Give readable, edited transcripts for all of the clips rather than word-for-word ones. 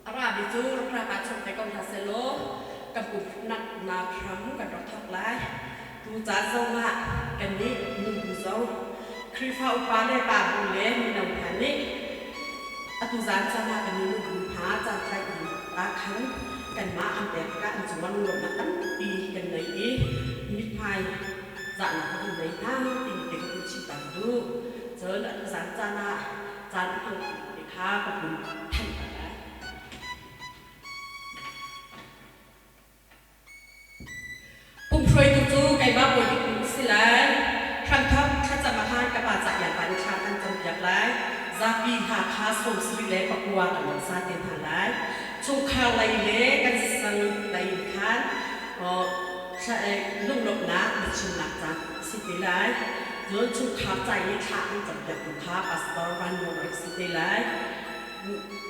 A rami cu rak ra pah chung te ko hna sehlaw kan pumhnak hram kan rak thawk lai. Tu caan zongah kannih nubu zong Khrihfa upa le pa bu le mino hna nih atu zan caan ah kannih nubu hna caantlaih ding ah khan kanmah an pek tikah an cungah lunglawmhnak tampi kan ngei i mithmai zahnak kan ngei hna timi te kha kan chim ta ka duh. Cun atu zan caan ah caan a hmang te kha ka hun thanh ta lai. Pumhruaitu cu keimah bawi bik nu si lai. Hramthawk thlacam ah khan ka pa cah iapa in thla kan campiak lai. Zapi hna kha 79 kan rak sa te hna lai. Chungkhar lei le kan sang lei in khan lunglawmhnak biachimnak caan si te lai. Cun chungkhar ca i thla an campiaktu kha Pastor Van Nawl rak si te lai.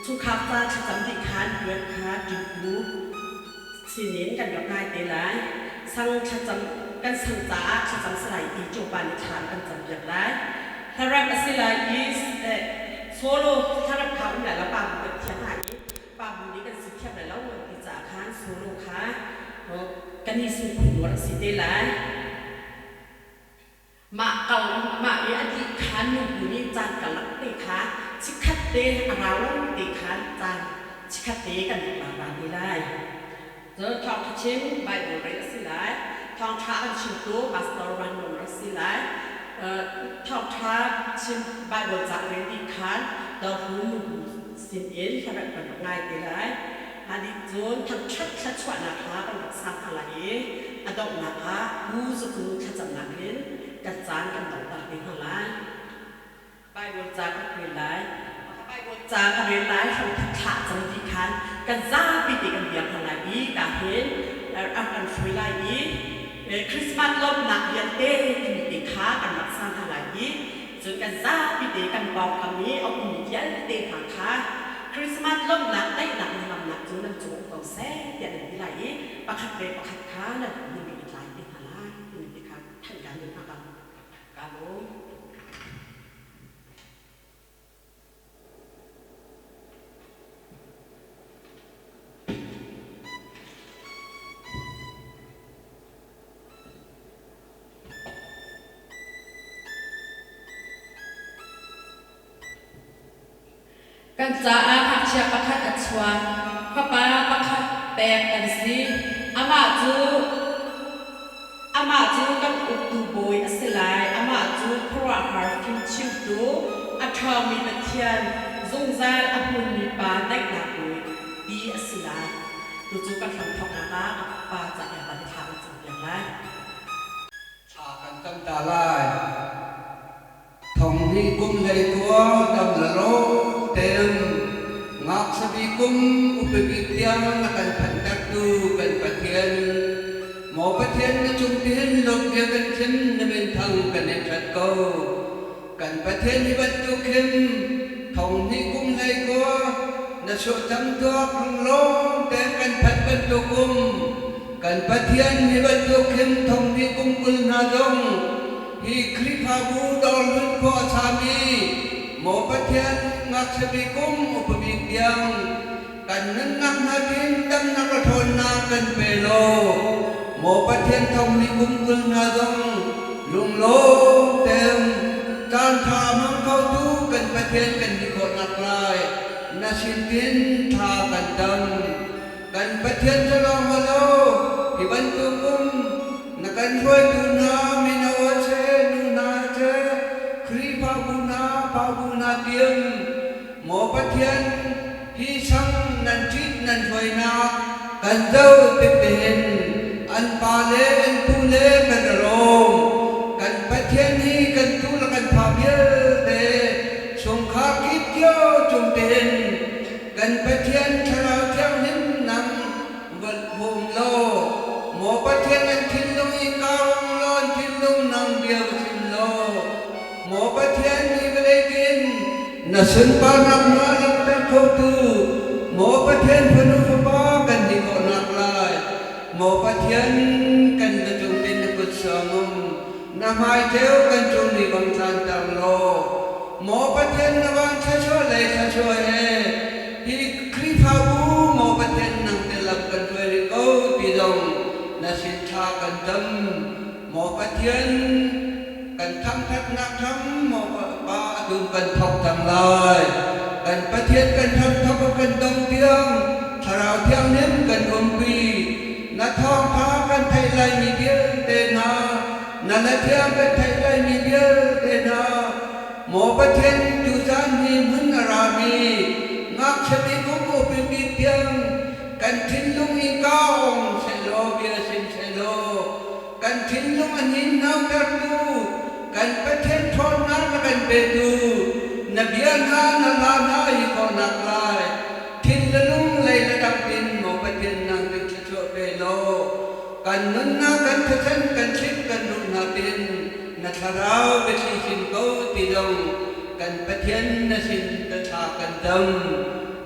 Chungkhar ca thlacam dih khan rian kha ṭingpu sinin kan rak ngai te lai. Sang thlacam kan sang caah thlacam salai i Copa nih thla kan campiak lai. Hlaremh a si lai i solo hlaremh kha um lai lo pa bu kan thiam hna i pa bu nih kan si thiam lai lo an ti caah khan solo kha kan i sungkhun rak si te lai. Mah kal mah i a dih khan nubu nih caan karlak te kha chikkhat te a rau lo te khan caan chikkhat te kan rak la ta te lai. Cun thawngṭha chim Bible rel a si lai. Thawngṭha an chimtu Pastor Van Nung a si lai. Thawngṭha chim Bible ca rel dih khan dawhlu nubu sinin hlaremh kan rak ngai te lai. Mah dih cun thangṭhat thluachuahnak hla kan rak sa hna lai i a donghnak ah Pu Zaku thlacamnak in kan caan kan donghter te hna lai. Bible ca kan rel lai. Bible ca ka rel lai hramthok thla a cam dih khan kan zapi te kan biak hna lai i ka hin a kan hruai lai i Christmas lawmhnak vialte timi te kha kan rak sa hna lai i cun kan zapi te kan pawngkam i a ummi vialte hna kha Christmas lawmhnak daihnak hnangamnak cu nan cung um ko seh tiah nan ti lai i pakhat le pakhat kha nan nan rak i tlai te hna lai timi te kha thanh kaan duh hna ka ka lawm. Kan caah ngakchia pakhat a chuak, fapa pakhat pek kan si. Amah cu Amah cu kan uktu bawi a si lai. Amah cu khuaruahhar fimchimtu, a ṭhawngmi Pathian, zungzal a hmunmi Pa daihnak bawi ti a si lai. Tucu kan hramthawknak ah a Pa ca i thla kan campiak lai. Thla kan cam ta lai. Thong hnih kum 19 dam la lo tein ngakchia kum upa bik tiang na kan phanhtertu kan Pathian, maw Pathian na cung tihin lawmhbia kan chim na minthang kan in ṭhat ko. Kan Pathian hi bantuk khin thong hnih kum 19 na chuahcam tuak lunglawm tein kan phanh bantuk um kan Pathian hi bantuk khin thong hnih kum 20 hna zong Hi Khrihfabu dawrhlun khua a sami maw Pathian ngakchia bik kum upa bik tiang kan nunnak hna tin damnak le ṭhawnnak kan pe law maw Pathian thong nih kum 20 hna zong lunglawm tein caanṭha a hmang khotu kan Pathian kan si khawh naklai na sin tin thla kan cam. Kan Pathian cu lawng maw lo, hi bantuk um na kan hruaitu hna mino a che, nu hna a che, Khrihfabu hna, pabu hna tiang maw Pathian hi sang nan ṭit nan hruainak kan zoh tik te hin an pa le an pu le kan i rawm. Kan Pathian hi kan tu le kan fa vialte chungkhar kip cio cung te hin Kan Pathian Thlarau Thianghlim nang bawm law, maw Pathian an thinlung i kaung law an thinlung nang bia va chim law, maw Pathian hi vawlei kin na sunparnak na langhter khotu, maw Pathian fanu fapa kan ni khawhnak lai, maw Pathian kan na cung tin na kut sawm na hmai ceu kan cung ni bang tlanter law, Maw Pathian na van thluachuah lei thluachuah he hi Khrihfabu zong na sin thla kan cam. Maw Pathian, kan thangṭhatnak hram maw Pa atu kan thawk cang lai. Kan Pathian kan hramthawk in kan dong tiang Thlarau Thianghlim kan umpi. Na thawngṭha kan theih laimi vialte hna, na la thiang kan theih laimi vialte hna, Maw Pathian, tuzaan hi hmun a rami ngakchia bik kum upi bik tiang kan thinlung innka ong sehlaw bia sim sehlaw kan thinlung a hninhnotertu kan Pathian ṭhawnnak na kan petu na bia hna na hla hna hi khawhnak lai thin le lung lei le dang tin maw Pathian nang nih thluachuah pe law kan nunnak kan thachan kan thlip kan ruh hna tin na thlarau biathli sin ko ti zong kan Pathian na sin ta thla kan cam.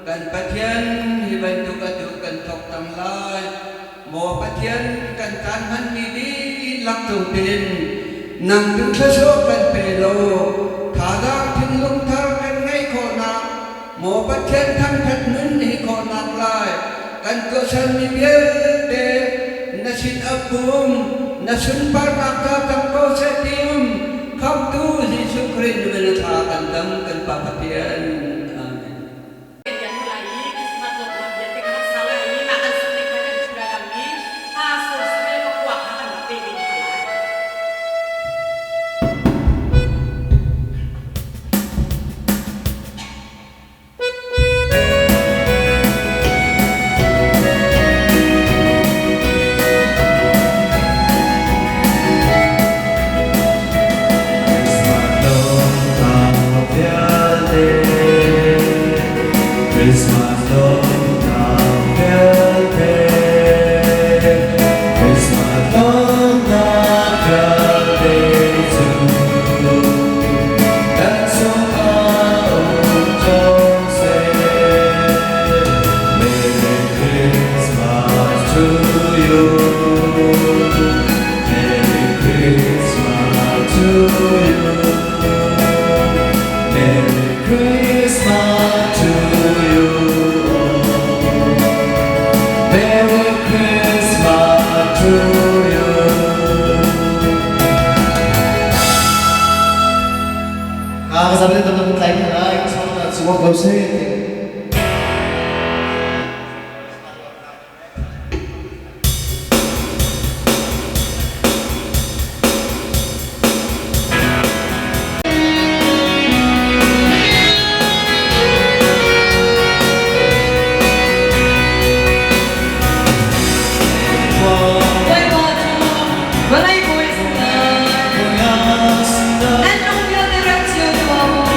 Kan Pathian hi bantuk atu kan thawk cang lai. Maw Pathian kan caan hmanmi dihlak cung tin nang tu thluachuah kan pe law thazaang thinlung thar kan ngeih khawhnak Maw Pathian thangṭhat nun hi khawhnak lai kan tuahsermi vialte na sin a pum na sunparnak ca cang ko seh ti um Khamhtu Jesuh Khrih min a thla kan dam kan Pa Pathian. Amen. Christmas lawmhnak vialte kan rak sa lai i mah kan sak ning kha kan ṭhu lai lo i hla sur sare pakua kha kan rak pe ve hna lai. Christmas lawmnak vialte Christmas lawmnak vialte cu kan chungah um cang seh. Merry Christmas to you. Merry Christmas to you. Merry Christmas to you all. Merry Christmas to you. Kasama din naman tayo na kasama na suwag daw siya. Bawipa cu vawlei bawi a si lai. Nan lung vialte rem cio tuah u.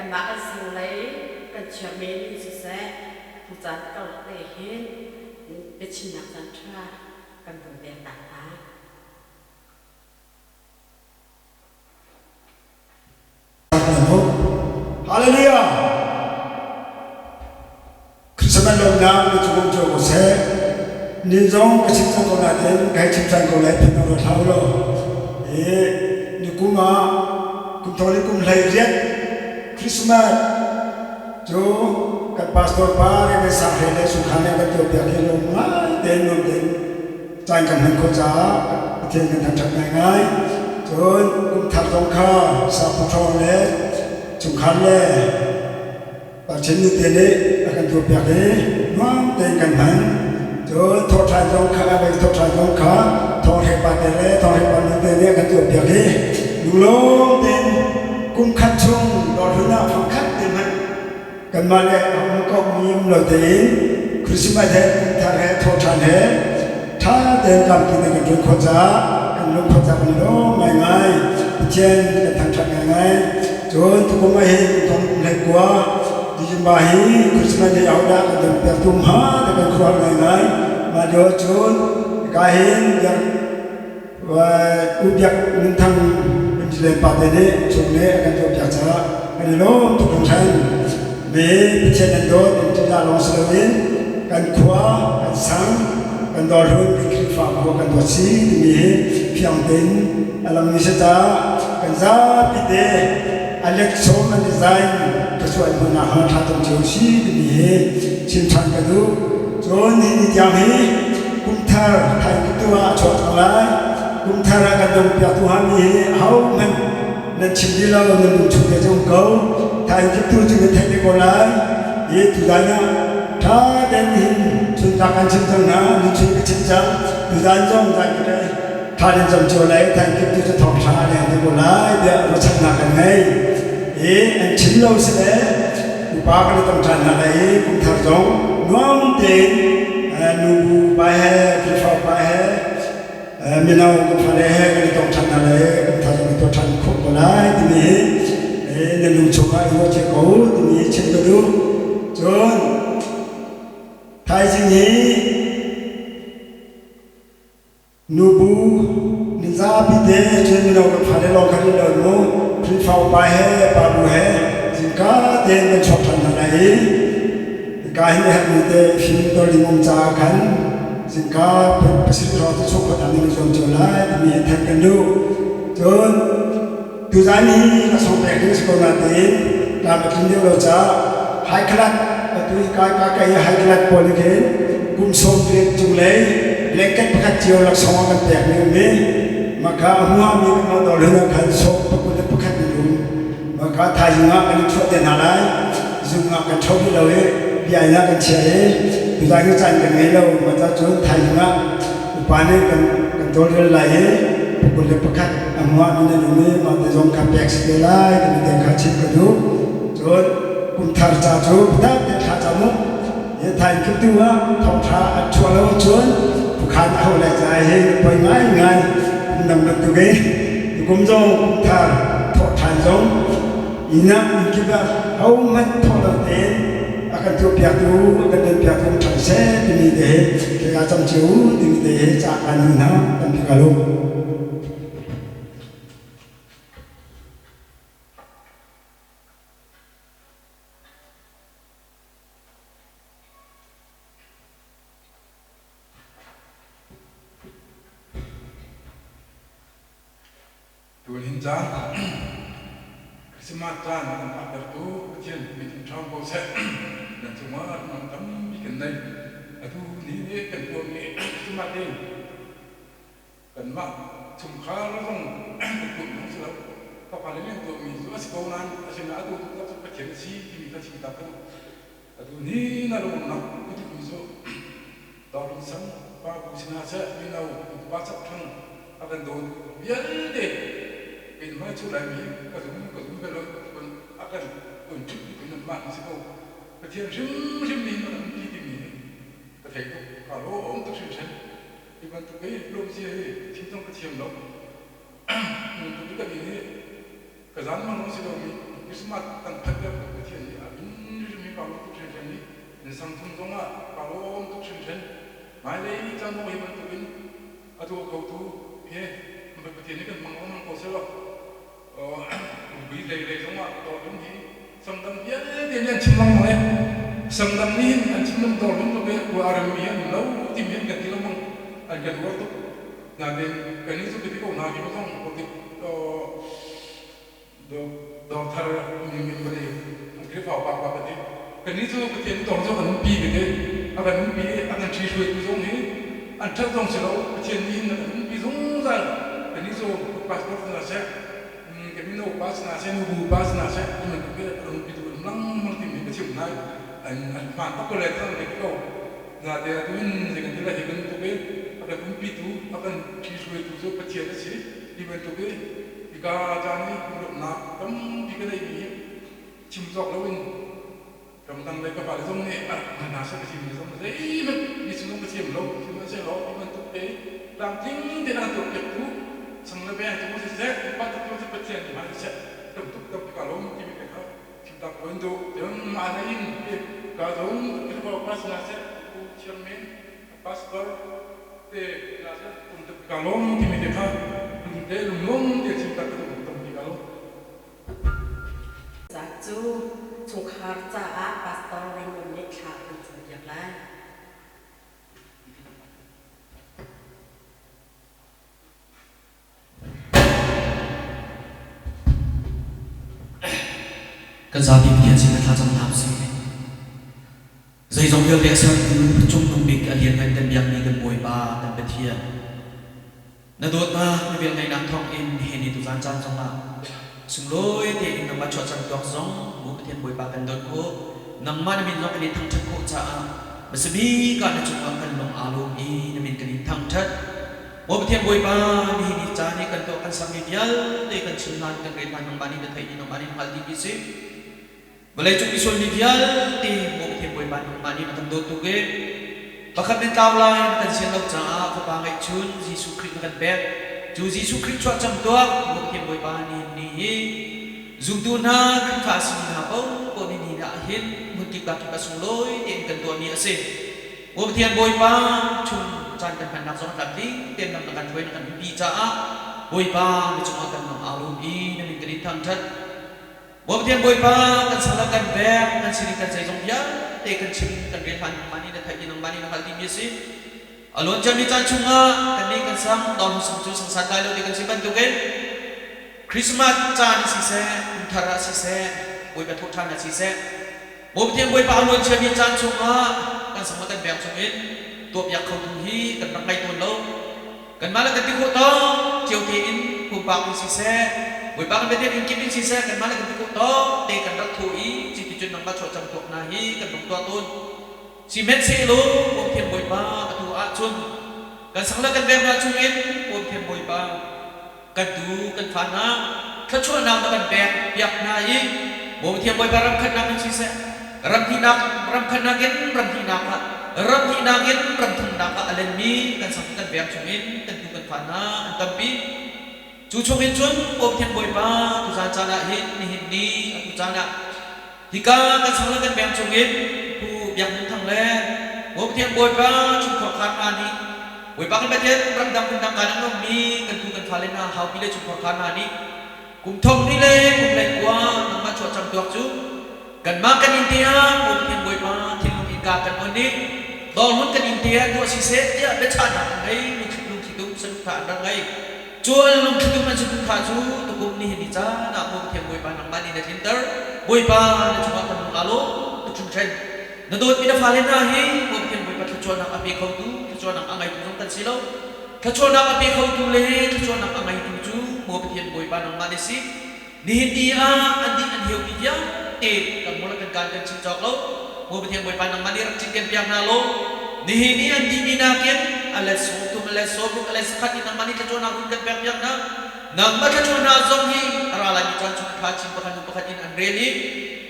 Kanmah kan singlei kan chairman in siseh tucaan karlak te hin biachimnak caan ṭha kan vun pek ta hna. Hallelujah! Christmas lawmnak na cung um cio ko seh. Nin zong ka chim cang ko nain ka hei chim cang ko lai phin ro thlau lo. I ni kum ah kum thong le kum hlei riat Christmas cu kan pastor pa le kan sang hlei le sungkhar le kan tuah piak hi lawm ngai tein nuam tein caan kan hman khawh caah Pathian kan thangṭhat ngaingai. Cun kum thar zong kha saphu ṭhawng le chungkhar le Pathian nute nih a kan tuahpiak i nuam tein kan hman. Cun thawhṭhan zong kha a thawhṭhan zong kha thawnghrek pa te le thawnghrek pa nute nih a kan tuahpiak i lunglawm tein kum khat chung dawrhlun ah fangkhat te hmanh kanmah le a um ko mi um lo tein Christmas he kum thar he thawhṭhan he ṭha tein lampi ne kan ṭuan khawh caah kan lung khawh caah kan i lawm ngaingai. Pathian kan thangṭhat ngaingai. Cun tukum ah hin kum thong hlei kua December hi Christmas ni ahodah kan don piak tu hnga ti kan khuaruah ngaingai. Mah lio cun hika hin biak U Biak Nun Thang Injile pa te nih chung nih a kan tuahpiak caah kan i lawm tuk hringhran. Mi Pathian nan dawt in ṭihzah lawng si loin kan khua, kan sang, kan dawrhlun, kan Khrihfabu kan dawt si timi hi fiang tein a langmi si caah kan zapi te a let sawm an design thluachuah in hmuhnak hnga ṭha cang cio si timi hi chim ṭhan ka duh. Cun hi ni tiang hi kum thar thaiktu ah a chuak cang lai. Kum thar ah kan dongpiaktu hngami hi ahohmanh nan chim dih lo, nan lungchung te cu um ko. Thaiktu cu nan theih te ko lai. Hi tuzan ah ṭha tein hin chuntlak kan chim cang hna, ni chun ka chim cang. Tuzan zong zan ka ṭha in cam cio lai, thaiktu cu thawngṭha a leng te ko lai tiah ruahchannak kan ngei. Hi an chim lo si le upa kan i tong ṭhan hna lai i kum thar zong nuam tein nubu pa he Khrihfa upa he mino kan fale he kan i tong ṭhan hna lai i kum thar zong kan tuah ṭhan khawh ko lai timi hi nan lung chungah i ruah cia ko timi hi chim ka duh. Cun thaizing hi Nubu nan zapi te cun mino kan fale lawng kha rin lo mu Khrihfa upa he pabu he zingka tein kan chuak ṭhan hna lai i hika hin a herhmi te fim tawlling um caah khan zingka pasarih hrawng cu chuak khawh nan i zuam cio lai timi hi thanh kan duh. Cun tuzan hi laksawng pek ding a si ko nain tlam a tlin deuh lo caah haikhalat atu hi kai ka kai i haikhalat pawl nih khin kum 90 cunglei blanket pakhat cio laksawng a kan pekmi um i maka a huami kan mah dawr ah khan sawm pakul le pakhat an um. Maka thaizing ah kan i chuah te hna lai. Zung ah kan ṭho rih lo i bia in ah kan chiah i tuzan hi caan kan ngei lo. Mah cun thaizing ah upa nih kan kan tawlrel lai i pakul le pakhat a hmuahmi nan um i mah te zong kha pek si te lai timi te kha chim ka duh. Cun kum thar ca cu biatak te thla cam u. Hi thaing tu ah thawngṭha an chuah lo ahcun khuakhan a ho lai caah hi poi ngaingai phundang bantuk i tukum zong kum thar thawh ṭhan zong inn ah inn kip ah hohmanh thawh lo tein a kan tuahpiaktu a kan donpiaktu um ṭhan seh timi te hi thla cam cio u timi te hi ca kaan hun hna tampi ka lung. Tualhin caan Christmas caan kan phaktertu Pathian min ṭhawng ko seh. Nan cungah nang tampi kan nei. Atu ni nih kan tuahmi Christmas hi Kanmah chungkhar zong kan tuahmi zong si lo. Fapa le nan tuahmi cu a si ko nain asinain atu taktak cu Pathian a si timi kha chim ta ka duh. Atu ni na lungnak ka duhmi cu Dawrlung sang pa bu sinah seh mino pa chak thang a kan dawtu vialte keimah cu Laimi ka zum ka zum ve lo a kan un ṭhit tu nanmah nan si ko. Pathian hrimhrim nih a kan umpi timi hi ka thei tuk. Kaa lawm tuk hringhran. Hi bantuk hi lawmzia hi chim zong ka thiam lo. Hi bantuk hi kan inn hi ka zan mang si lomi Christmas kan phanh lio kan Pathian nih a min hrim hi kaa lawm tuk hringhran i nan sang chung zongah kaa lawm tuk hringhran. Hmailei caan zong hi bantukin a tuah khotu hi Pathian nih kan hmang lengmang ko selaw Ui lei lei zongah dawr hi sangdang vialte nih an chim lengmang i sangdang nih hin an chim lengmang dawr bantuk hi khua a remmi an um lo timi an kan ti lengmang an kan uar tuk. Nain kannih cu ka ti ko hna hi zong dawr thar min vawlei an Khrihfa upa pa ka ti. Kannih cu Pathian dawr cu kan umpi ka ti. A kan umpi i a kan ṭhihruaitu zong hi an ṭhat zong si lo Pathian nih hin a kan umpi zungzal. Kannih cu pastor hna seh, ka mino pa si hna seh, nubu pa si hna seh, ti bantuk hi a kan umpitu an um lengmang timi ka chimh hna i an hmaan bak ko lai cang ka ti ko. Nain atu in zei kan ti lai hi bantuk i a kan umpitu, a kan ṭhihruaitu cu Pathian a si ti bantuk i hika caan i lawmhnak tampi ka neihmi hi chim cawk loin ramdang lei ka fale zong nih a rak hna hna seh ka chimmi zong zeihmanh mi chung zong ka thiam lo sihmanhsehlaw hi bantuk te tlamtling tein a kan tuahpiaktu sang le veng cung siseh upa taktu cu Pathian nih hmai siseh tamtuk tampi kaa lawm timi te kha chimtak ko in duh cun mah lei in ka zong Khrihfa upa si hna seh pu chairman pastor te hna seh tamtuk kaa lawm timi te kha lungte lunglawm te chimtak ka duh tampi kaa lawm. Za cu chungkhar caah Pastor Raymond nih thla a kan campiak lai. Kan zapi Pathian sin ah thlacam hna usih. Zeizong vialte a sertu Cungnung Bik a lianngan kan biakmi kan Bawipa kan Pathian. Na dawtnak na velngeihnak thawngin nihin ni tuzan caan zongah sunglawi tein nangmah chuahcam tuak zong mu Pathian Bawipa kan dawt khawh. Nangmah na min zong kan i thangṭhat khawh caah hmasa bik ah na cungah kan lung aa lawm i na min kan in thangṭhat. Maw Pathian Bawipa, nihin ni caan i kan tuah kan sermi vialte kan chim hlan kan rel hlan nangmah nih na theih i nangmah nih na hngalh dih mi si. Vawleicung misual mi vialte maw Pathian Bawipa nangmah nih na kan dawt tuk i pakhat nan tlau lai na kan sian lo caah Fapa ngeihchun Jesuh Khrih na kan pek. Cu Jesuh Khrih chuah cang tuah maw Pathian Bawipa nihin ni hi zumtu hna Khrihfa a simi hna paohpaoh nih ni ah hin hmunkip kakip ah sunglawi tein kan tuahmi a si. Maw Pathian Bawipa chung caan kan hmannak zong a tlamtling tein lam na kan hruai na kan umpi caah Bawipa na cungah kan lung aa lawm i na min kan in thangṭhat. Maw Pathian Bawipa, kan sal ah kan vek, kan sinin kan zeizong vialte kan chim, kan rel hlan nangmah nih na theih i nangmah nih na hngalh dihmi a si. A luan ciami caan chungah kannih kan sang, dawr sang cu sang santlai lo ti kan si bantukin Christmas caan ah siseh, kum thar ah siseh, Bawipa thawhṭhan ah siseh, Maw Pathian Bawipa a luan ciami caan chungah kan sang le kan veng chungin tuahpiak khotu hi kan rak ngei tawn lo. Kanmah le kan ti khawh tawk cio tein pumpak in siseh, Bawipa kan biatem in kip in siseh, kanmah le kan ti khawh tawk te kan rak thaw i cuticun nangmah chuahcam tuak hna hi kan rak tuah tawn. Sihmanhsehlaw Pawmthiam Bawipa atu ahcun kan sang le kan veng hna chungin Pawmthiam Bawipa kan tu kan fa hna thluachuahnak na kan pek piak hna i Bawmthiam Bawipa ram khatnak in siseh, ram hnihnak ram khatnak in ram hnihnak ah ram hnihnak in ram thumnak ah a lenmi kan sang kan veng chungin kan tu kan fa hna an tampi. Cu chungin cun Bawmthiam Bawipa tuzan caan ah hin nihin ni atu caan ah hika kan sang le kan veng chungin Pu Biak Hmun Thang le Bawmthiam Bawipa chungkhar khar hna nih Bawipa kan Pathian ramdang phundang kaan an ummi kan tu kan fale hna haupi le chungkhar khar hna nih kum thong hnih le kum 19 nangmah chuahcam tuak cu kanmah kan inn te ah Maw Pathian Bawipa thinlung innka kan on i dawrhmun kan inn te ah tuah siseh tiah biachahnak an ngei lungthli tum saduhthah an rak ngei. Cu an lungthli tum an saduhthah cu tukum nihin ni caan ah Maw Pathian Bawipa nangmah nih na tlinter. Bawipa na cungah kan lung aa lawm tuk hringhran. Na dawtmi na fale hna hi Maw Pathian Bawipa thluachuahnak a pe khotu thluachuahnak a ngeitu zong kan si lo. Thluachuahnak a pe khotu le thluachuahnak a ngeitu cu Maw Pathian Bawipa nangmah na si. Nihin ni ah an dih an heumi vialte kan hmur le kan kaan kan chim cawk lo. Maw Pathian Bawipa nangmah nih rak cinken piak hna law nihin ni an dihmi nakin a let 30, a let 60, a let 100 in nangmah nih thluachuahnak run kan pek piak hna. Nangmah thluachuahnak zong hi a ra laimi caan chung thla chin pakhat hnu pakhat in an rel i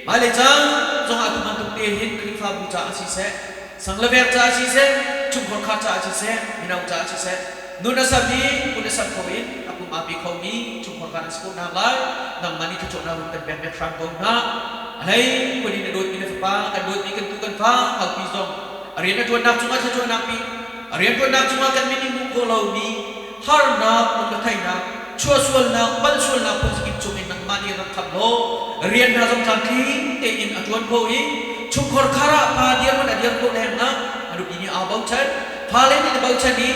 hmailei caan zongah atu bantuk te hin Khrihfabu caah siseh, sang le veng caah siseh, chungkhar khar caah siseh, mino caah siseh, nun a sam i kun a sam kho in a pum aa pe khomi chungkhar khor kan si ko nak lai nangmah nih thluachuahnak run kan pek piak hram ko hna. Alei khuani na dawtmi na fapa kan dawtmi kan tu kan fa haupi zong a rian a ṭuannak cungah thluachuahnak pi a rian ṭuannak cungah kan min i hmuh khawh lomi harnak lungretheihnak chuahsualnak palhsualnak phunzakip cungin nangmah nih rak kham law rian hna zong tlamtling tein a ṭuan khawh i chungkhar khar ah pa dirhmun a dir khawh lengah a nupi nih aa bochan fale nih na bochan i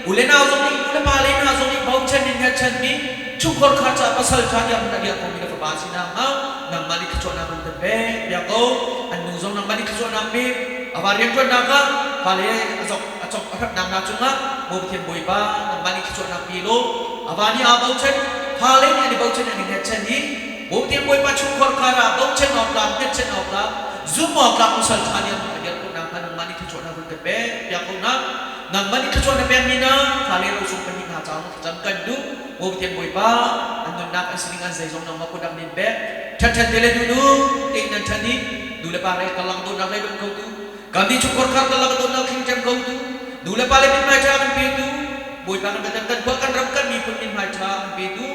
u le nau zong nih u le pa le hna zong nih bochan in hngatchanmi chungkhar khar caah pasal ṭha dirhmun a dir khomi na fapa sinak hnga nangmah nih thluachuahnak run kan pek piak ko. An nu zong nangmah nih thluachuahnak pe. A va rianṭuannak ah fale a zok a cok a hratnak hna cungah Maw Pathian Bawipa nangmah nih thluachuahnak pe law a va nih aa bochan fale nih an i bochan an i hngatchan i Maw Pathian Bawipa chungkhar khar ah bochan awk tlak hngatchan awk tlak zumh awk tlak pasal ṭha nih a dir khawh nakhnga nangmah nih thluachuahnak run kan pek piak ko hna. Nangmah nih thluachuah na pekmi hna fale rosung pahnih hna caah thlacam kan duh. Maw Pathian Bawipa, an nunnak an sining an zeizong nangmah kut ah min pek. Ṭhatṭhat te le nunu tein an ṭhan i nu le pa le karlak dawtnak lei dawt khotu, kan nih chungkhar khar karlak dawtnak thling ṭem khotu, nu le pa le mithmai ṭha kan petu, Bawipa kan Pathian kan khua kan ram kan miphun mithmai ṭha kan petu,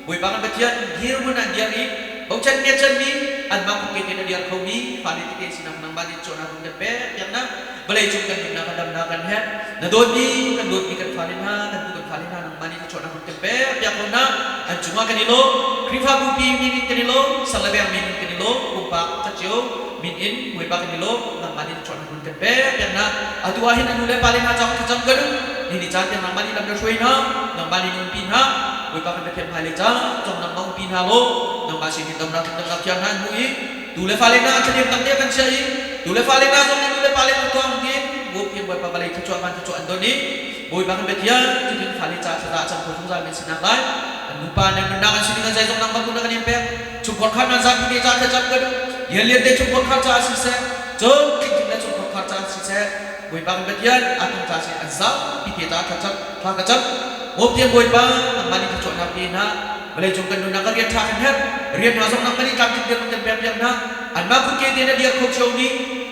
Bawipa kan Pathian dirhmun an dir i bochan ngiatchanmi anmah khukke tein a dir khomi fale tete sinak nangmah nih cawnnak run kan pek piaknak vawlei cung kan nunnak a damnak kan herh. Na dawtmi kan dawtmi kan fale hna kan tu kan fale hna nangmah nih thluachuahnak run kan pek piak ko hna. An cungah kan i lawm. Khrihfabu pi min in kan i lawm. Sal le beng min in kan i lawm. Pumpak pakhat cio min in Bawipa kan i lawm. Nangmah nih thluachuahnak run kan pek piak hna. Atu ah hin a nu le pale hna caah thlacam kan um. Ni ni caan tiang nangmah nih lam na hruai hna. Nangmah nih umpi hna. Bawipa kan Pathian hmailei caan zong nangmah umpi hna law nangmah sin hin damnak thlacamnak thiang hna an hmuh i tu le fale hna thlanem tam te kan chiah i tu le fale hna zong nih nu le pale an tuang tiin Bawipa Bawipa vawlei thluachuah van thluachuah an don i Bawipa kan Pathian cutin fale ca thlaza a cam kho zungzal men sinak lai an nupa nan nunnak an sining an zeizong nangmah kun na kan in pek chungkhar khar nan zapi te ca thlacam kan lian lian te chungkhar khar caah siseh cun tling le chungkhar khar caah siseh Bawipa kan Pathian a thang ca si an zapi te ca thlacam thla ka cam Bawipa Bawipa nangmah nih thluachuahnak pe hna. Vawleicung kan nunnak ah rian ṭha kan herh. Rian hna zong nangmah nih tlamtling dirhmun kan pek piak hna. Anmah kutke te na dir kho cio mi.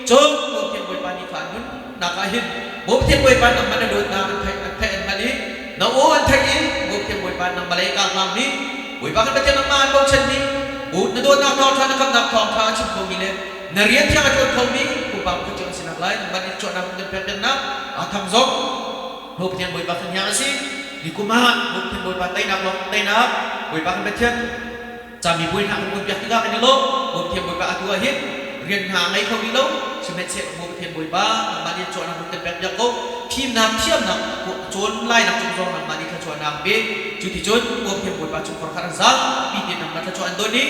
Cun Bawipa Bawipa nih kha an nunnak ah hin Bawipa Bawipa nangmah na dawtnak an theih an theih an hngalh i na aw an theih i Bawipa Bawipa nangmah lei kaa hlang mi Bawipa kan Pathian nangmah an bochan mi na dawtnak thawngṭha na khamhnak thawngṭha a chim kho mi le na rian thiang a ṭuan kho mi pumpak pakhat cio an sinak lai nangmah nih chuahnak kan pek piaknak aa thang zong Ho Pathian Bawipa kan hiang a si. Ni kum ah Ho Pathian Bawipa teinak lawng teinak Bawipa kan Pathian cami buai hna kan un piak tikah kan i lawm. Ho Pathian Bawipa atu ah hin rian hna ngei kho rih lo. Sihmanhsehlaw Ho Pathian Bawipa nangmah nih cawnnak hun kan pek piak ko. Fimnak thiamnak cawn lainak cung zong nangmah nih thluachuahnak pe. Cu ti cun Ho Pathian Bawipa chungkhar kha an zapi tein nangmah thluachuah an don i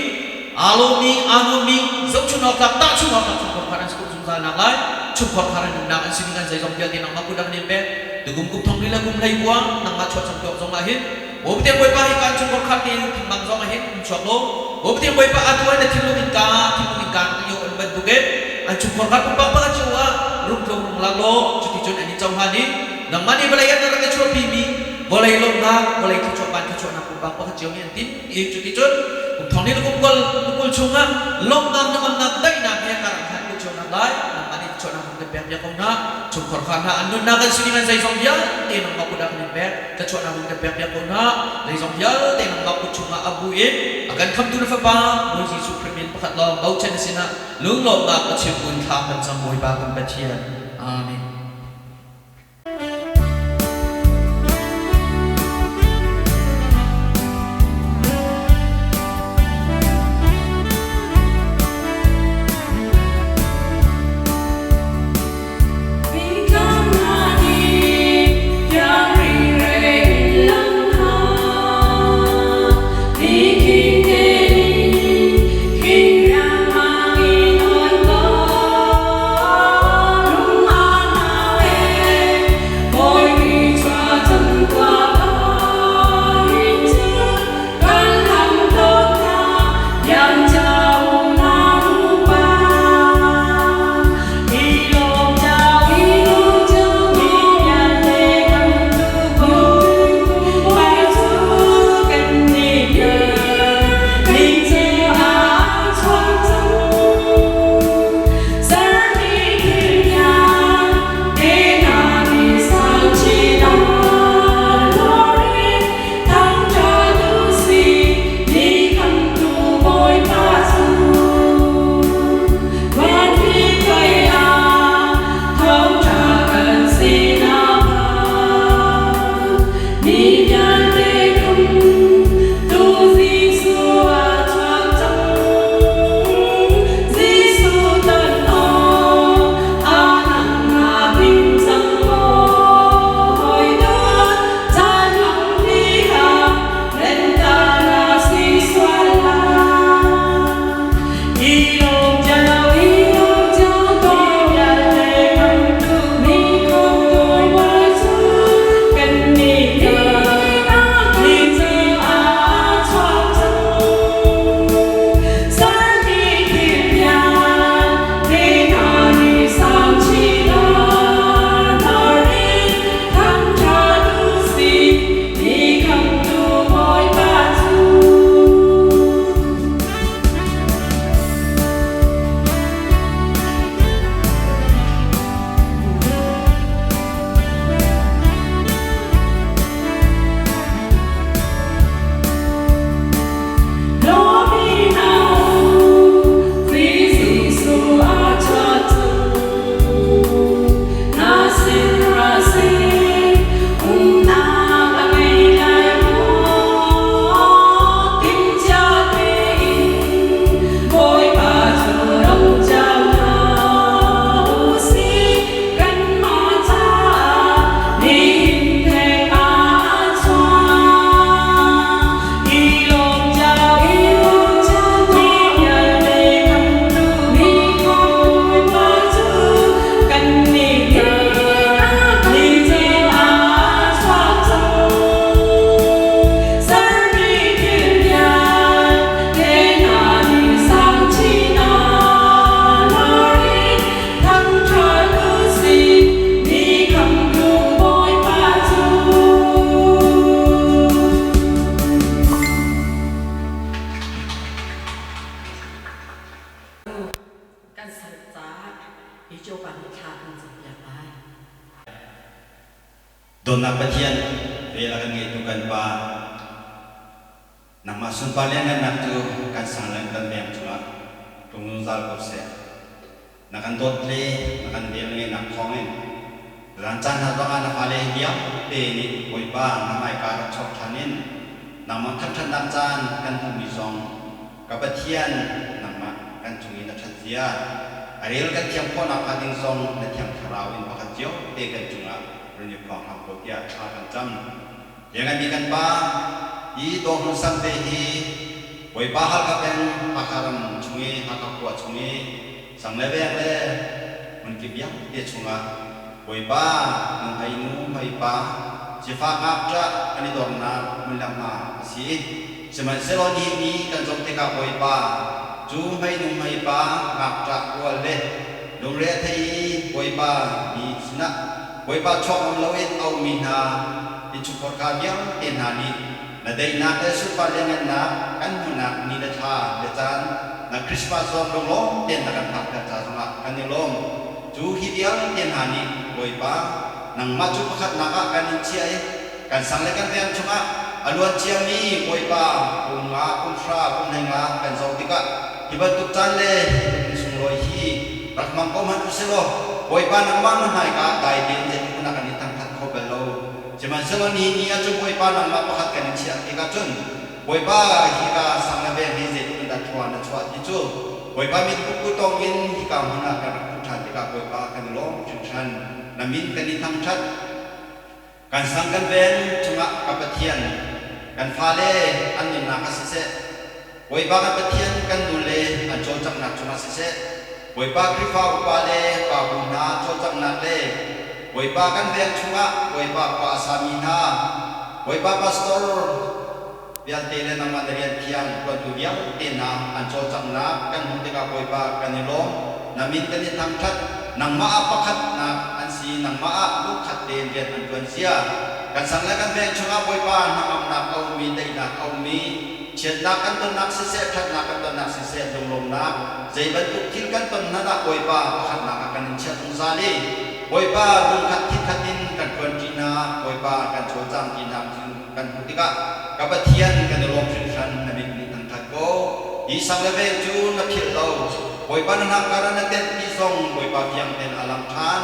aa lawmmi aa nuammi zohchun awk tlak tahchun awk tlak chungkhar kha an si zungzal nak lai. Chungkhar kha an nunnak an sining an zeizong vialte nangmah kut ah kan in pek. Tukum kum thong li le kum 19 nangmah chuah cang tuak zong ah hin Bawipa Bawipa hi kan chungkhar khat te thingmang zong ah hin um chuak lo. Bawipa Bawipa atu ah na thinlung in ka thinlung in ka yo an bantuk in an chungkhar khat pumpak pakhat cio ah rungtlung rung lak law cuticun an in cohlan i nangmah nih vawlei ah na rak i chuahpi mi vawlei lawmhnak vawlei thluachuah van thluachuahnak pumpak pakhat cio nih an tin i cuticun kum thong li le kum kul kum kul chungah lawmhnak hnangamnak daihnak he kar an hlan khawh cio nak lai nangmah nih thluachuahnak kan pek piak ko hna. Chungkhar kha hna an nunnak an sining an zeizong vialte nangmah kut ah kan in pek. Thluachuahnak in kan pek piak ko hna. Zeizong vialte nangmah kut chungah a bu in a kan khamtu na Fapa Bawi Jesuh Khrih min pakhat lawng bochan na sinah lunglawmhnak a chim kun thla kan cam Bawipa kan Pathian. Amen. Kan sal caah hi Jopa nih thla kan campiak lai. Dawtnak Pathian, vel a kan ngeitu kan Pa, nangmah sunpar lianngannak cu kan sang le kan veng cungah tlung zungzal ko seh. Na kan dawt le na kan vel ngeihnak thawngin zan caan hna zongah na fale vialte nih Bawipa na hmaika rak chuak ṭhan in nangmah thangṭhatnak caan kan hmuhmi zong Ka Pathian, nangmah kan cung i na ṭhat zia a rel kan thiam khawh nakhnga ding zong na Thiang Thlarau in pakhat cio te kan cungah run i phuang hram ko tiah thla kan cam. Lianganmi kan Pa, hi dawhmun sang te hi Bawipa Halkha peng Hakha ram chung i Hakha khua chung i sang le veng le hmunkip vialte chungah Bawipa nuhmei nu hmei pa sifak ngakṭah an i dornak hmun le hma a si. Sihmanhsehlaw nihin ni kan zoh tikah Bawipa cu hmeinu hmeipa ngakṭah rual le lungre a thei i Bawipa mi sinah Bawipa chuak ngam loin a ummi hna innchungkhar kha vialte hna nih na daihnak le sunpar lianngannak kan hmuhnak ni le thla le caan na Christmas zong lunglawm tein na kan phakter ca zongah kan i lawm. Cu hi vialte hna nih Bawipa nangmah cu pakhatnak ah kan in chiah i Kan sang le kan veng chungah a luan ciami Bawipa kum nga, kum hra, kum hlei nga kan zoh tikah hi bantuk caan le hi tuk ni sunglawi hi rak hmang ko hmanh usilaw Bawipa nangmah na hmaika dai tein zeitik hmanh ah kan i thangthat kho bal lo. Sihmanhsehlaw nihin ni ahcun Bawipa nangmah pakhat kan i chiah tikah cun Bawipa hika sang le veng hi zeitluk in dah thlua na chuah ti cu Bawipa mit hmuh tong in hika hmun ah kan rak hmuh ṭhan tikah Bawipa kan i lawm hringhran. Na min kan i thangṭhat. Kan sang kan veng chungah ka Pathian, kan fale an nunnak ah siseh, Bawipa kan Pathian kan nule an cawlcanghnak cungah siseh, Bawipa Khrihfa upa le pa bu hna cawlcanghnak le Bawipa kan veng chungah Bawipa khua a sami hna, Bawipa pastor vialte le nangmah na rian thiang ṭuantu vialte hna an cawlcanghnak kan hmuh tikah Bawipa kan i lawm, na min kan i thangṭhat, nangmah ah pakhatnak an si, nangmah ah lungkhat tein rian an ṭuan zia. Kan sang le kan veng chungah Bawipa hnangamnak a ummi, daihnak a ummi, chiatnak kan tonnak siseh, ṭhatnak kan tonnak siseh, lunglawmnak, zei bantuk thil kan ton hmanh ah Bawipa pakhatnak ah kan in chiah zungzal i Bawipa lungkhat thitkhat in kan ṭuanṭi hna, Bawipa kan cawlcangṭi hna. Kan hmuh tikah ka Pathian kan i lawm hringhran, na mit nih thangṭhat ko. Hi sang le veng cu na philh lo, Bawipa na hnakkar ah na tenh ti zong Bawipa fiang tein a lang ṭhan.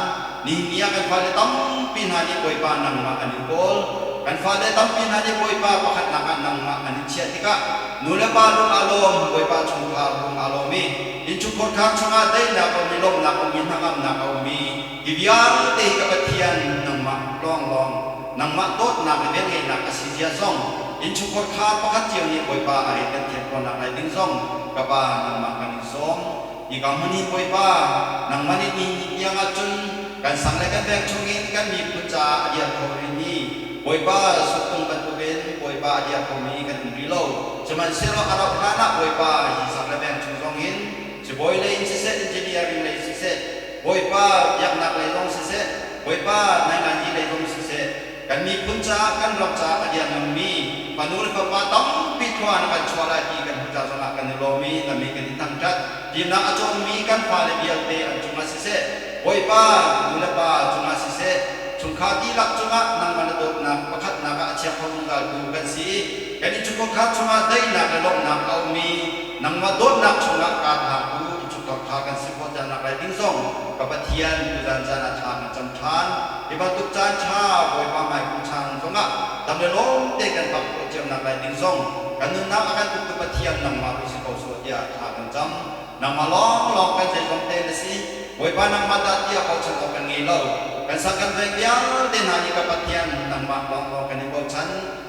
Nihin ni ah kan fale tampi hna nih Bawipa nangmah an in kawl. Kan fale tampi hna nih Bawipa pakhatnak ah nangmah an in chiah tikah nu le pa lung aa lawm, Bawipa chungkhar lung aa lawm i innchungkhar khar chungah daihnak a um i lawmhnak a um i hnangamnak a um i hi vialte hi ka Pathian nangmah lawnglawng Nangmah dawtnak le velngeihnak a si zia zong innchungkhar kha pakhat cio nih Bawipa a rian kan thiam khawhnak lai ding zong ka Pa nangmah kan in sawm. Hika hmun hin Bawipa, nangmah nih nihin ni tiang ahcun kan sang le kan veng chungin kan miphun caah a dir kho rihmi Bawipa suttung bantukin Bawipa a dir khomi kan um rih lo. Sihmanhsehlaw a rauh hlan ah Bawipa hi sang le veng chung zongin sibawi lei in siseh, engineering lei siseh, Bawipa biaknak lei zong siseh, Bawipa nainganzi lei zong siseh, kan miphun caah, kan ram caah a liannganmi fanu le fapa tampi thlua na kan chuah lai ti kan hmuh ca zongah kan i lawm i na min kan i thangṭhat. Fimnak a cawngmi kan fale vialte an cungah siseh, Bawipa nu le pa cungah siseh, chungkhar dihlak cungah nangmah na dawtnak pakhatnak ah a chia kho zungzaltu kan si i kan innchungkhar chungah daihnak le lawmhnak a um i nangmah dawtnak chungah kaa thlaktu innchungkhar kha kan si khawh cangnak lai ding zong ka Pathian tuzan caan ah thla kan cam ṭhan. Hi bantuk caan ṭha Bawipa hmaikum chan zongah dam le lawm te kan bak khawh cionak lai ding zong kan nunnak a kan uktu Pathian nangmah ru si ko sawh tiah thla kan cam. Nangmah lawnglawng kan zeizong te na si. Bawipa nangmah dah tiah bochan awk kan ngei lo. Kan sang kan veng vialte hna nih ka Pathian nangmah lawnglawng kan in bochan.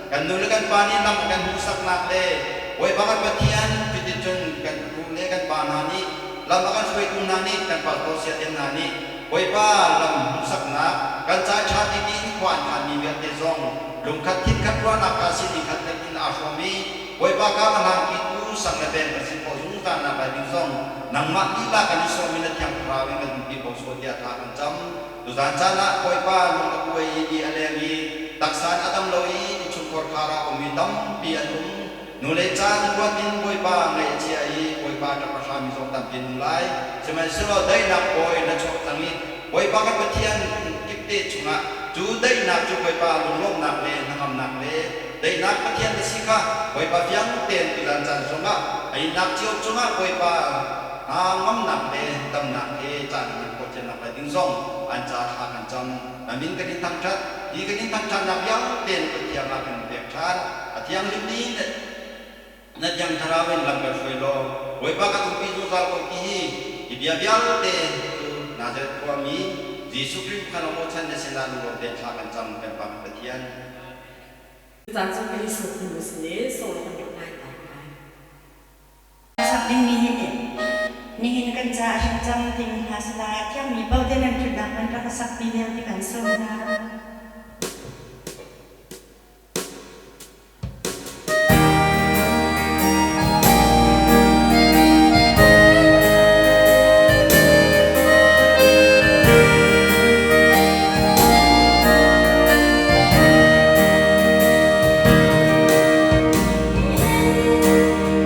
Kan nu le kan pa nih lam a kan hmuhsaknak le Bawipa kan Pathian cuticun kan u le kan pa hna nih lam a kan hruaitu hna nih kan pastor sayate hna nih Bawipa lam hmuhsaknak kan ca ṭha bik in khua an khanmi vialte zong lungkhat thinkhat ruahnak kha sining khat lek in aa hrawm i Bawipa kar a hlangpitu sang le veng kan si khawh zungzalnak lai ding zong nangmah lila kan i sawm i na Thiang Thlarau in kan umpi ko sawh tiah thla kan cam. Tuzan caan ah Bawipa lung a kuai i di a leng i taksa in a dam lo i innchungkhar khar ah a ummi tampi an um. Nule caan ruat in Bawipa ngaih a chia i Bawipa Bawipa ṭap a hrami zong tampi an um lai. Sihmanhsehlaw daihnak Bawi na chuak cang i Bawipa kan Pathian kipte chungah cu daihnak cu Bawipa lunglawmhnak le hnangamnak le daihnak Pathian na si kha Bawipa fiang tein tuzan caan zongah a innak cio cungah Bawipa hna ngamnak le damnak he caan hman khawh cio nak lai ding zong an ca thla kan cam. Na min kan in thangṭhat. Hi kan in thangṭhatnak vialte na kut thiang ah kan in pek ṭhan. A thianghlim ni na Thiang Thlarau in lam kan hruai law Bawipa kan umpi zungzal ko ti hi hi bia vialte cu Nazareth khuami Jesuh Khrih khan aw chan na sinah lunglawm tein thla kan cam kan Pa kan Pathian. Caan cu kan i suk hnu si ne sawh kan rak ngai tak ngai. Sak dingmi hi nihin kan caah a hrim cang timi hna si lai. Thiangmi paoh te nan ṭhutnak hmun rak ka sakpi lio ti kan sawm hna.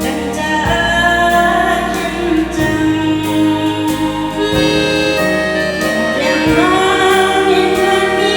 Kan caah hrim cang. Lengmang in tuanmi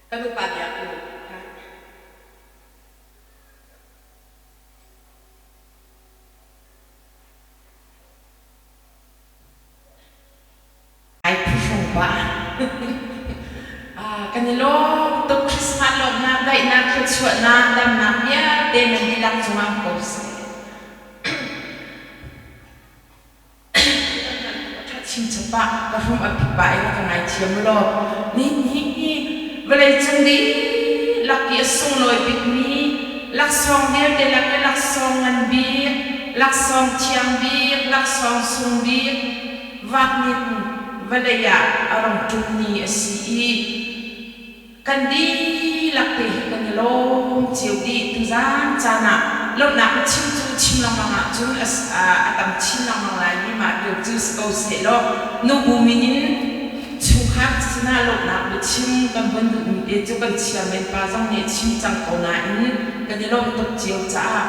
Kan upa biak u. Ai phuhrung pah. Kan i lawm tuk. Christmas lawmhnak, daihnak, thluachuahnak, damnak vialte nan dihlak cungah ko seh. Ṭhat chin pah, ka hrum a pit pah i ka ngaithiam law nihin hi vawleicung dihlak i a sunglawi bikmi laksawng vialte lak i laksawng ngan bik, laksawng thiang bik, laksawng sung bik vaknin vawlei ah a rung ṭummi a si i Kan dihlak te hi kan i lawm cio dih. Tuzaan caan ah lawmhnak ka chim cu chim lengmang ahcun a tam chin lengmang lai i mah lio cu si ko sehlaw nubu min in chungkhar sinah lawmhnak biachim kan von duhmi te cu kan chairman pa zong nih a chim cang ko nain kan i lawmh tuk cio caah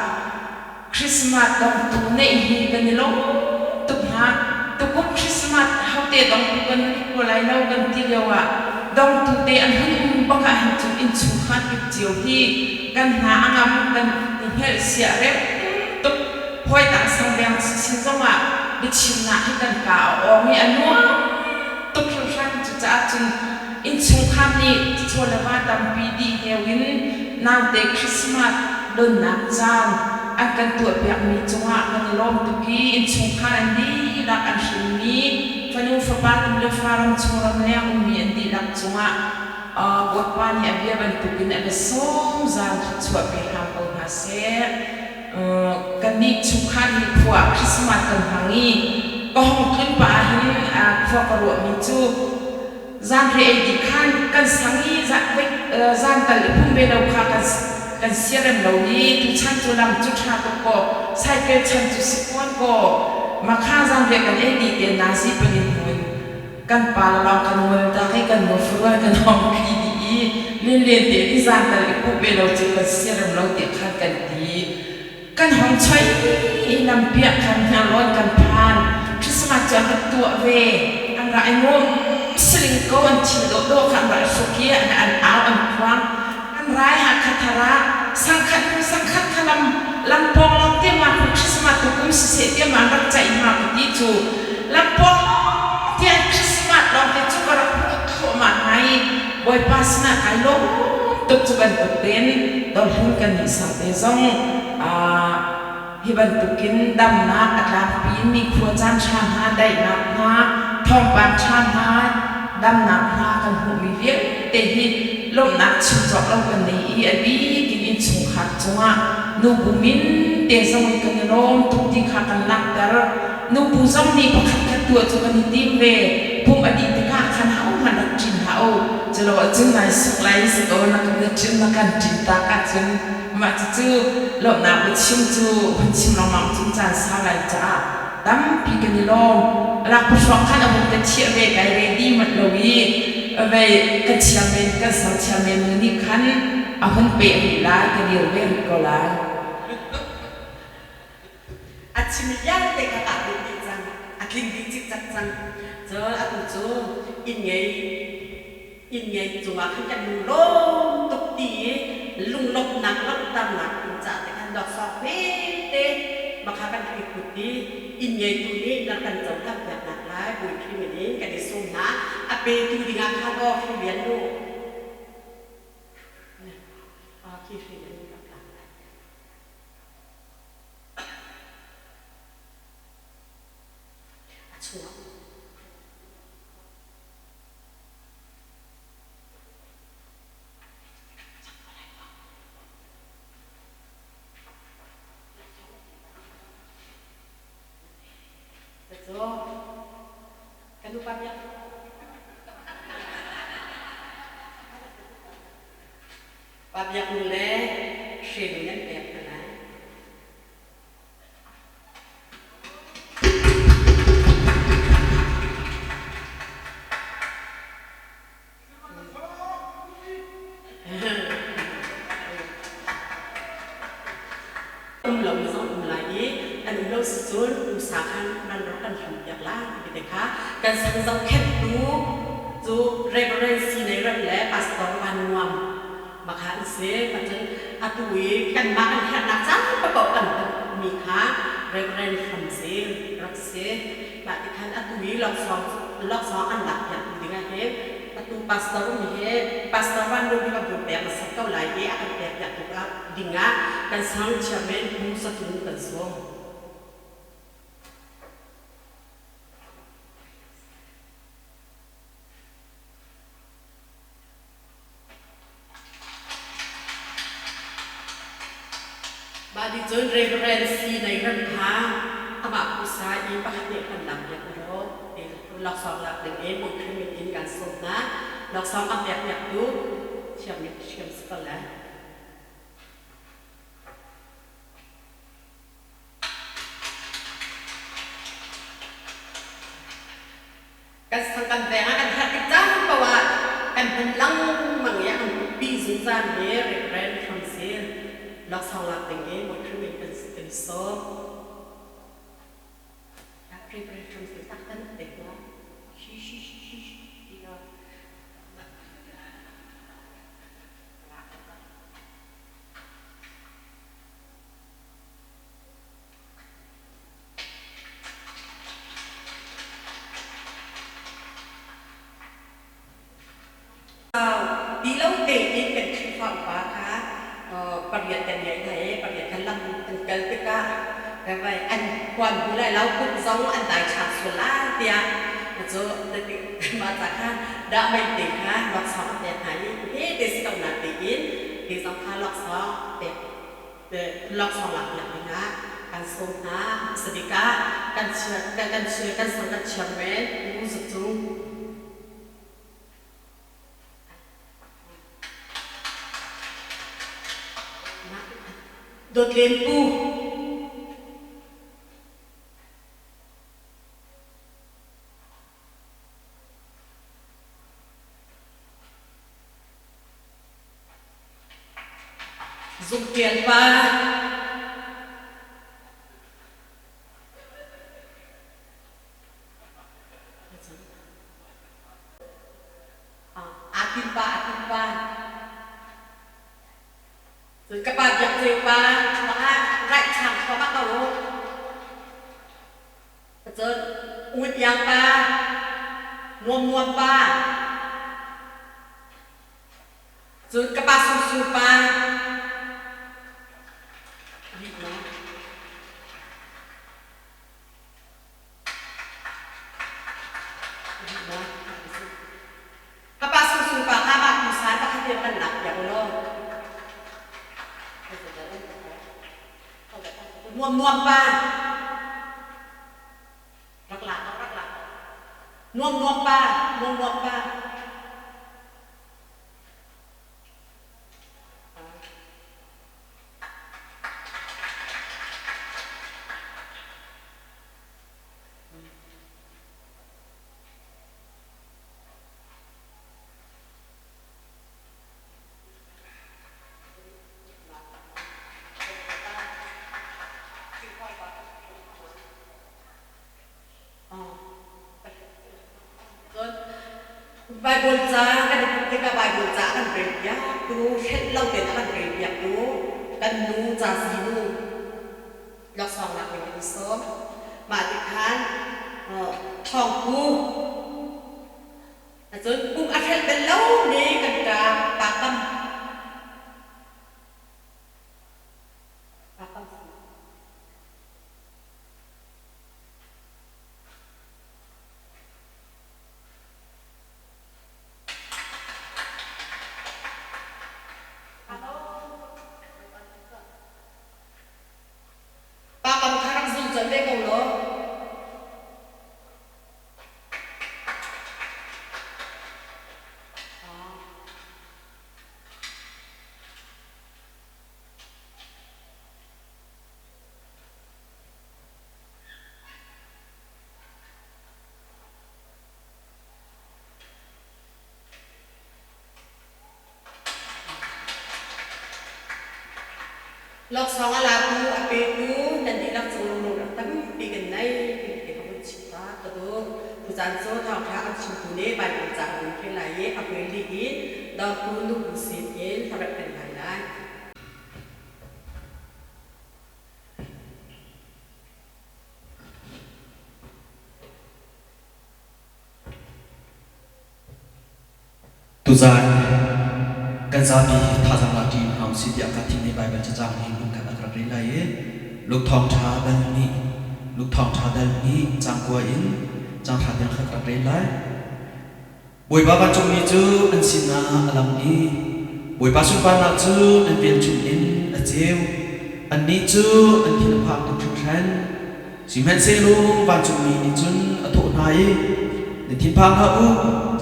Christmas dongtu neih hi kan i lawm tuk hna. Tukum Christmas hote dongtu kan ko lai lo kan ti lio ah dongtu te an hun um bak ah hin cun innchungkhar kip cio hi kan hna a ngam, kan i hngelh sia rem tuk. Hawi dang sangveng sin zong ah biachimnak hi kan ka a awng i a nuam tuk hringhran. Cucaah cun innchungkhar nih chaw le va tampi dih heu in naute Christmas donnak caan an kan tuahpiakmi cungah kan i lawm tuk i innchungkhar an dihlak an hrinmi fanu fapa tu le fa ramchung ramleng ummi an dihlak cungah Bawipa nih a bia bantukin a biasawm zaan thluachuah pe hram ko hna seh. Kannih chungkhar hi khua Christmas kan hmang i ka hong tlun pah ahhin khua ka ruahmi cu Zanriah ei dih khan kan sang i zan tal i pum ve lo kha kan siarem lo i tuchan cu lam cu ṭha tuk kaw cycle chan cu si fawn kaw makha zanriah kan ei dih te nazi panin hmun kan pa le lawng kan ngol tak i kan nufarual kan hong thli dih i lenlen te i zan tal i puh ve lo cu kan siarem lo ti khan kan ti. Kan hong choi i lampiak khan hniarlawn kan phan. Christmas cu an rak tuah ve. An ra i nuam siling ko an thil dawhdawh kha an ra i hruk i an au an khuang. An rai Hakha thar ah sangkhat hnu sangkhat kha lam lam pawng lawng te ma khu Christmas tukum siseh tiah ma an rak ceih hna ka ti cu lam pawng lawng te an Christmas lawng te cu ka rak hmuh thluahmah hna i Bawipa sinah kai lawm tuk cu bantuk tein dohlun kan nih sang te zong hi bantukin damnak a tlangpi in nikhua caan ṭha hna, daihnak hna, thawngpang ṭha hna, damnak hna kan hmuhmi vialte hi lawmhnak chim cawk lo kan nei i a bik in innchungkhar cungah nubu min te zong in kan i lawm tuk ti kha kan langhter. Nubu zong nih pakhat khat tuah cu kan i tim ve. Pumh a dih tikah khan hohmanh rak ṭin hlah u. Culo ahcun nai suk lai si ko na kan na kan ṭin tak ahcun mah cucu lawmhnak biachim cu hun chim lengmang cun caan sau lai caah tampi kan i lawm. Lakphahruang khan a hun ka thiah ve kai ready manh lo i vei ka chia men kan sang chia men nu nih khan a hun peh rih lai ka dir ve rih ko lai. A chim vialte kha kaa duh dih cang. A tling dih cikcek cang. Cun atu cu inn ngei inn ngei cungah khan kan lunglawm tuk ti i lunglawmhnak langhternak ding caah te khan laksawng hmete makha kan rak i put i inn ngeitu nih nan kan cohlan piaknak lai Bawi Khrih min in kan i sawm hna. A petu dingah khan aw hri lian u. Aw khi hri lian rak lak lai. A chuak. Cu kan upa biak. Pa biak nu le hre nu nan pek hna lai. Um lo mi zong um lai i an um lo si cun umsa khan nan rak kan hlam piak lai ti te kha kan sang zohkhenhtu cu Reverend Si Nei Rem le Pastor Van Nuam. Atu i kanmah kan herhnak caan paoh kan hmuhmi kha Reverend Hram Zel rak si. Mah ti khan atu i laksawng laksawng an lakpiaktu dingah hin atu pastor um hi Pastor Van Lung hi ka bur pek hmasat ko lai i a kan pekpiaktu dingah kan sang chairman Pu Satung kan sawm. Mah nih cun Reverend Si Nei Rem kha amah phusa i pakhat nih kan lakpiak u law ti laksawng lak ding i Bawi min in kan sawm hna. Laksawng a pekpiaktu thiam thiam si ko lai. Kan sang kan veng ah kan herh tik caan paoh ah kan hman lengmang i a kan putpi zungzal mi Reverend Hram Zel laksawng lak ding i Bawi Khrih min kan kan sawm. Reverend Hram Zel tak kan te hna. Shi shi shi shi shi. Ti lo tein kan Khrihfa upa kha pariat kan ngei hna i pariat khan lam an kal tikah an khuan hmu lai lo, kum zong an dai ṭhan sual lai tiah cu mah ca kha dah meite kha laksawng a pek hna i he te si ko na tiin hi zong kha laksawng pek laksawng laknak dingah kan sawm hna. Hmasabik ah kan kan kan sang kan chairman Pu Za Cung. Dawt Len Pu. Zungtial pa. Atin pa, atin pa. Cun ka pa Biak Ceu pa, baka raih chang thluahmah ko u. Cun Ngun Iang pa, Nuam Nuam pa. Cun ka pa Sung Sung pa. Rih maw? Rih maw? Ka pa Sung Sung pa kha mah tusan pakhat te kan lak piak u law. Nuam nuam pa. Rak la rak la. Nuam nuam pa, nuam nuam pa. Cun Baibal ca kan i pumh tikah Baibal ca a kan relpiaktu, hrelh lo tein a kan relpiaktu kan nu Cazi nu laksawng lak ding kan i sawm. Mah ti khan thawngpu cun pum a hrelh bel lomi kan ṭa pa kam pa kam Pa kam kha rak zul colh ve ko law. Laksawng a latu, a petu nan dihlak cung lunglawmhnak tampi kan nei timi te ka vun chim ta ka duh. Tuzaan cu thawngṭha kan chimtu nih Baibal ca a vun rel lai i a hmuili in dawtu nubu sin in hlaremh kan ngai lai. Tuzan kan zapi thazaang la ṭi hna usih tiah ka thimmi Baibal cacang hi hmunkhat ah ka rak rel lai i Luke Thawngṭha dal nih Luke Thawngṭha dal nih caang kua in caang hra tiang kha ka rak rel lai. Bawipa vancungmi cu an sinah a lang i Bawipa sunparnak cu an velchum in a ceu. Annih cu an thin a phang tuk hringhran. Sihmanhsehlaw vancungmi nih cun a thawh hna i, Nan thinphang hlah u,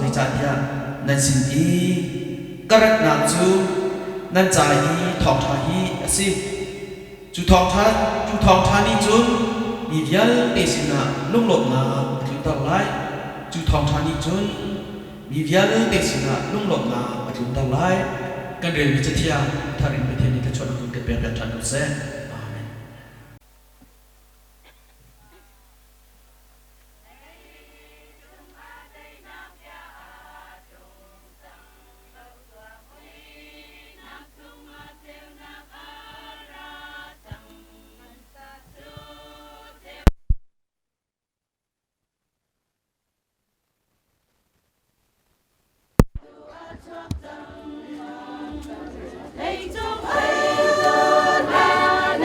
zeicahtiah nan sin i ka ratnak cu nan ca i thawngṭha hi a si. Cu thawngṭha, cu thawngṭha nih cun mi vialte sinah lunglawmhnak a tlunter lai. Cu thawngṭha nih cun mi vialte sinah lunglawmhnak a tlunter lai. Kan relmi Cathiang thar in Pathian nih thluachuahnak in kan pekpiak ṭhan ko seh. Amen.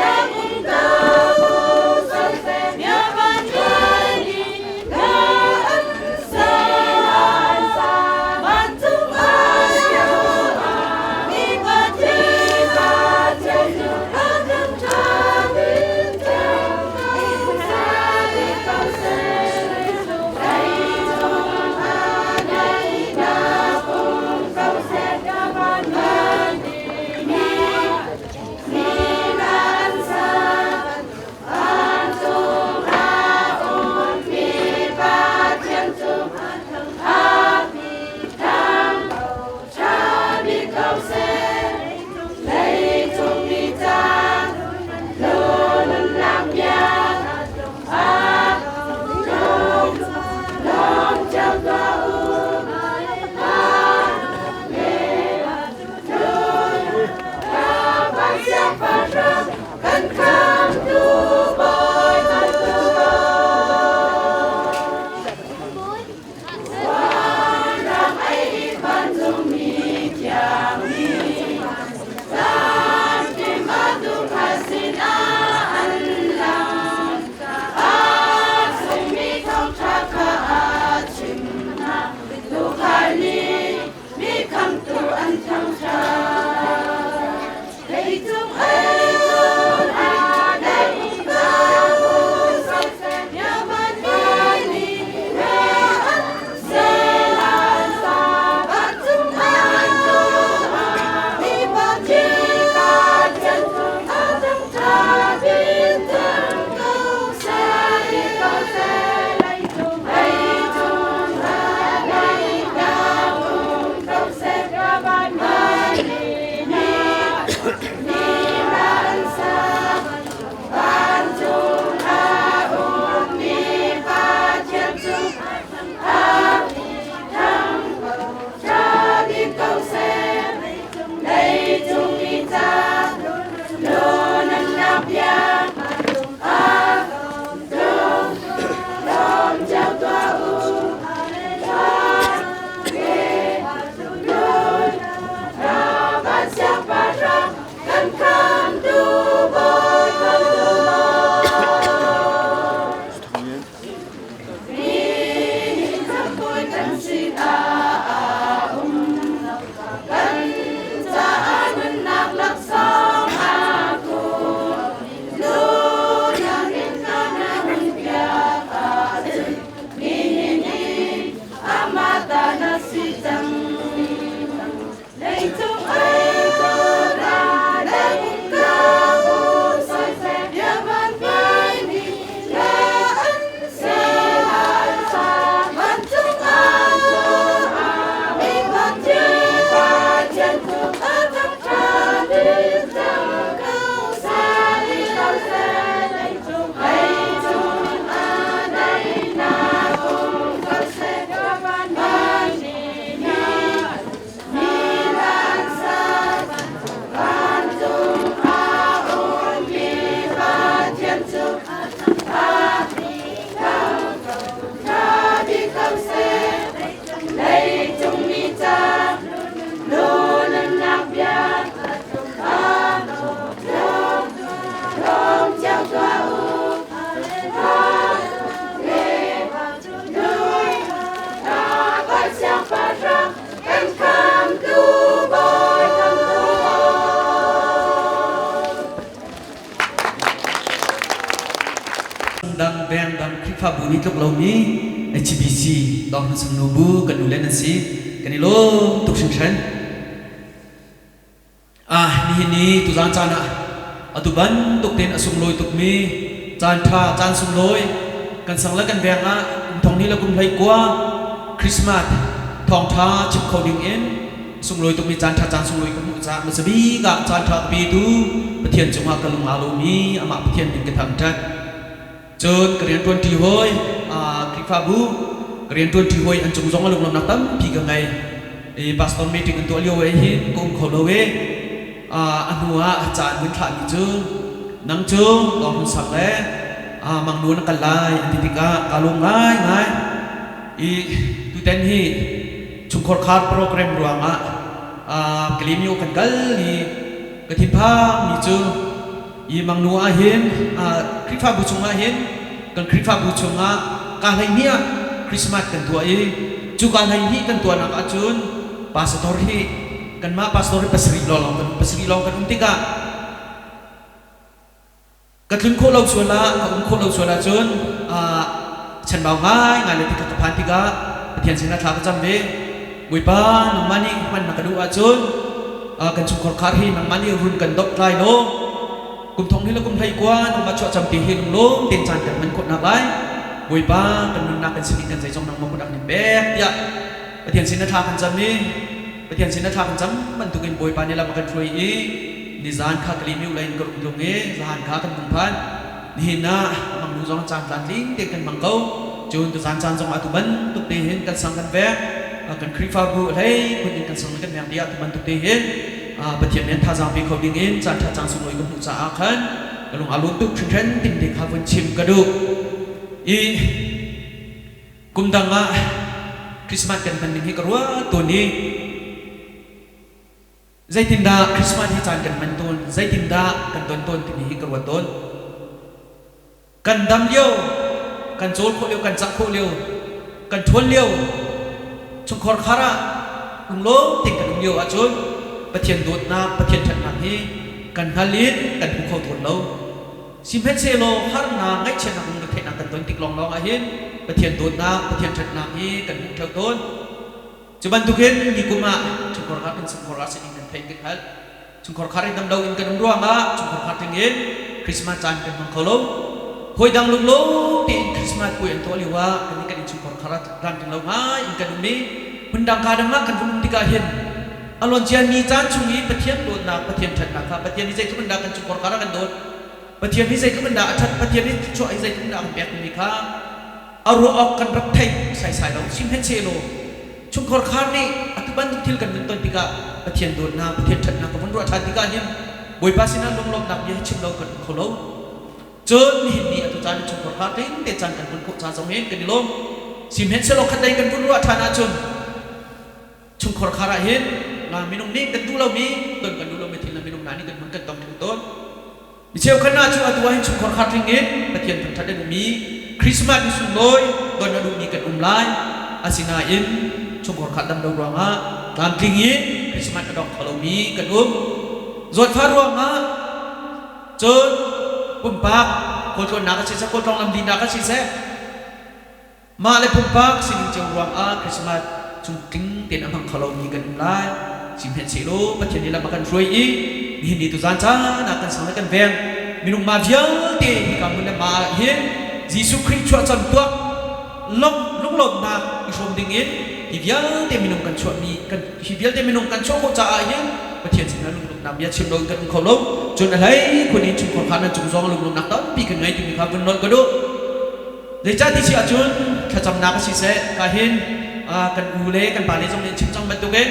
Khrihfabu nih tluk lomi HBC Dawng Hnu Sang Nu Bu kan nu le nan si. Kan i lawm tuk hringhran. Ah, nihin ni tuzaan caan ah atu bantuk tein a sunglawi tukmi caan ṭha, caan sunglawi kan sang le kan veng ah kum thong hnih le kum 19 Christmas thawngṭha chim kho ding in sunglawi tukmi caan ṭha, caan sunglawi ka hmuh caah hmasa bik ah caan ṭha ka petu Pathian cungah ka lung aa lawm i amah Pathian min ka thangṭhat. Cun ka rianṭuanṭi hawi Khrihfabu ka rianṭuanṭi hawi an cung zong a lunglawmhnak tampi ka ngei. I pastor meeting an tuah lio ah hin ka um kho lo i a hnu ah ca an vun thlahmi cu nang cu dawr hun sak le mangnu na kal lai an ti tikah kaa lawm ngaingai. I tutan hi chungkhar khar program ruangah Kalemyo kan kal i ka thinphangmi cu i mangnu ah hin Khrihfabu chungah hin kan Khrihfabu chungah ka 12 ah Christmas kan tuah i cu ka 12 kan tuahnak ahcun pastor hi kanmah pastor hi pasarih lawng kan pasarih lawng kan um tikah ka tlun khawh lo sual ah ka um khawh lo sual ahcun chanbau ngaingai le tikha ka phan tikah Pathian sinah thla ka cam ve. Bawipa, nangmah nih hman na ka duh ahcun kan chungkhar khar hi nangmah nih run kan dawp tlai law kum thong hi le kum 19 nangmah chuah cam ti hi lunglawm tein caan kan hman khawh nak lai. Bawipa, kan nunnak kan sining kan zeizong nangmah kut ah kan in pek tiah Pathian sin ah thla kan cam i Pathian sin ah thla kan cam bantukin Bawipa nih lam a kan hruai i nizan kha Kalimiu lei in ka rung tlung i zahan kha kan hung phan. Nihin ah mangnu zong caan tlamtling tein kan hmang ko. Cun tuzaan caan zong atu bantuk te hin kan sang kan vek. Kan Khrihfabu hlei phun in kan sang le kan veng dih atu bantuk te hin Pathian nih an thazaang pe kho ding in caan ṭha caan sunglawi ka hmuh caah khan ka lung aa lawm tuk hringhran tim te kha vun chim ka duh. I kum dang ah Christmas kan hman ning hi ka ruat tawn i Zeitindah Christmas hi caan kan hman tawn, zeitindah kan don tawn timi hi ka ruat tawn. Kan dam lio, kan cawl khawh lio, kan cah khawh lio, kan ṭhuan lio, chungkhar khar ah lunglawm tein kan um lio ahcun Pathian dawtnak, Pathian ṭhatnak hi kan hngal in kan hmu kho tawn lo. Sihmanhsehlaw harnak, ngaihchiatnak, lungretheihnak kan ton tik lawnglawng ahhin Pathian dawtnak, Pathian ṭhatnak hi kan hmuh ṭheo tawn. Cu bantukin nikum ah chungkhar kha kan chungkhar ah sining kan theih kan hngalh. Chungkhar khar in dam lo in kan um ruangah chungkhar khar tling in Christmas caan kan hmang kho lo. Hawi dang lunglawm tein Christmas puai an tuah lio ah kan kan innchungkhar khar ah tlamtling lo ngai in kan um i hmundang ka dang ah kan vun um tikah hin a luancia mi caan chung i Pathian dawtnak, Pathian ṭhatnak kha Pathian nih zeitluk in dah kan chungkhar khar ah kan dawt, Pathian nih zeitluk in dah a ṭhat, Pathian nih thluachuah hi zeitluk in dah a kan pek timi kha a ruah awk kan rak thei saisai lo. Sihmanhsehlaw chungkhar khar nih atu bantuk thil kan vun ton tikah Pathian dawtnak, Pathian ṭhatnak ka vun ruah ṭhan tikah hin Bawipa sinah lunglawmhnak bia hi chim lo kan um kho lo. Cun nihin ni atu caan chungkhar khar tling te caan kan vun khawh ca zong hin kan i lawm. Sihmanhsehlaw khatlei kan vun ruah ṭhan ahcun chungkhar khar ah hin nga minung nih kan duh lomi ton kan duh lomi thil na minung hna nih kan hmun kan tong ṭheu tawn. Mi cheukhat hna cu atu ah hin chungkhar khat ring in Pathian thangṭhat an um i Christmas ni sunglawi don a duhmi kan um lai. Asinain chungkhar khat dam lo ruangah tlamtling in Christmas a dong kho lomi kan um. Zawtfah ruangah cun pumpak khualtlawnnak a siseh, khualtlawng lamlinak a siseh, Mah le pumpak sining cio ruangah Christmas chungtling tein a hmang kho lomi kan um lai. Sihmanhsehlaw Pathian nih lam a kan hruai i nihin ni tuzaan caan ah kan sang le kan veng. Minung mah vialte hika hmun le mah ah hin Jesuh Khrih chuahcam tuak lunglawmhnak i hrawm dingin hi vialte minung kan chuahmi kan hi vialte minung kan chuah khawh caah hin Pathian sinah lunglawmhnak bia chim loin kan um kho lo. Cun a hlei khun in chungkhar kha nan cung zong lunglawmhnak tampi kan ngei timi kha vun nolh ka duh. Zeicah ti si ahcun thlacamnak a si seh ka hin kan u le kan pa le zong nih chim cang bantukin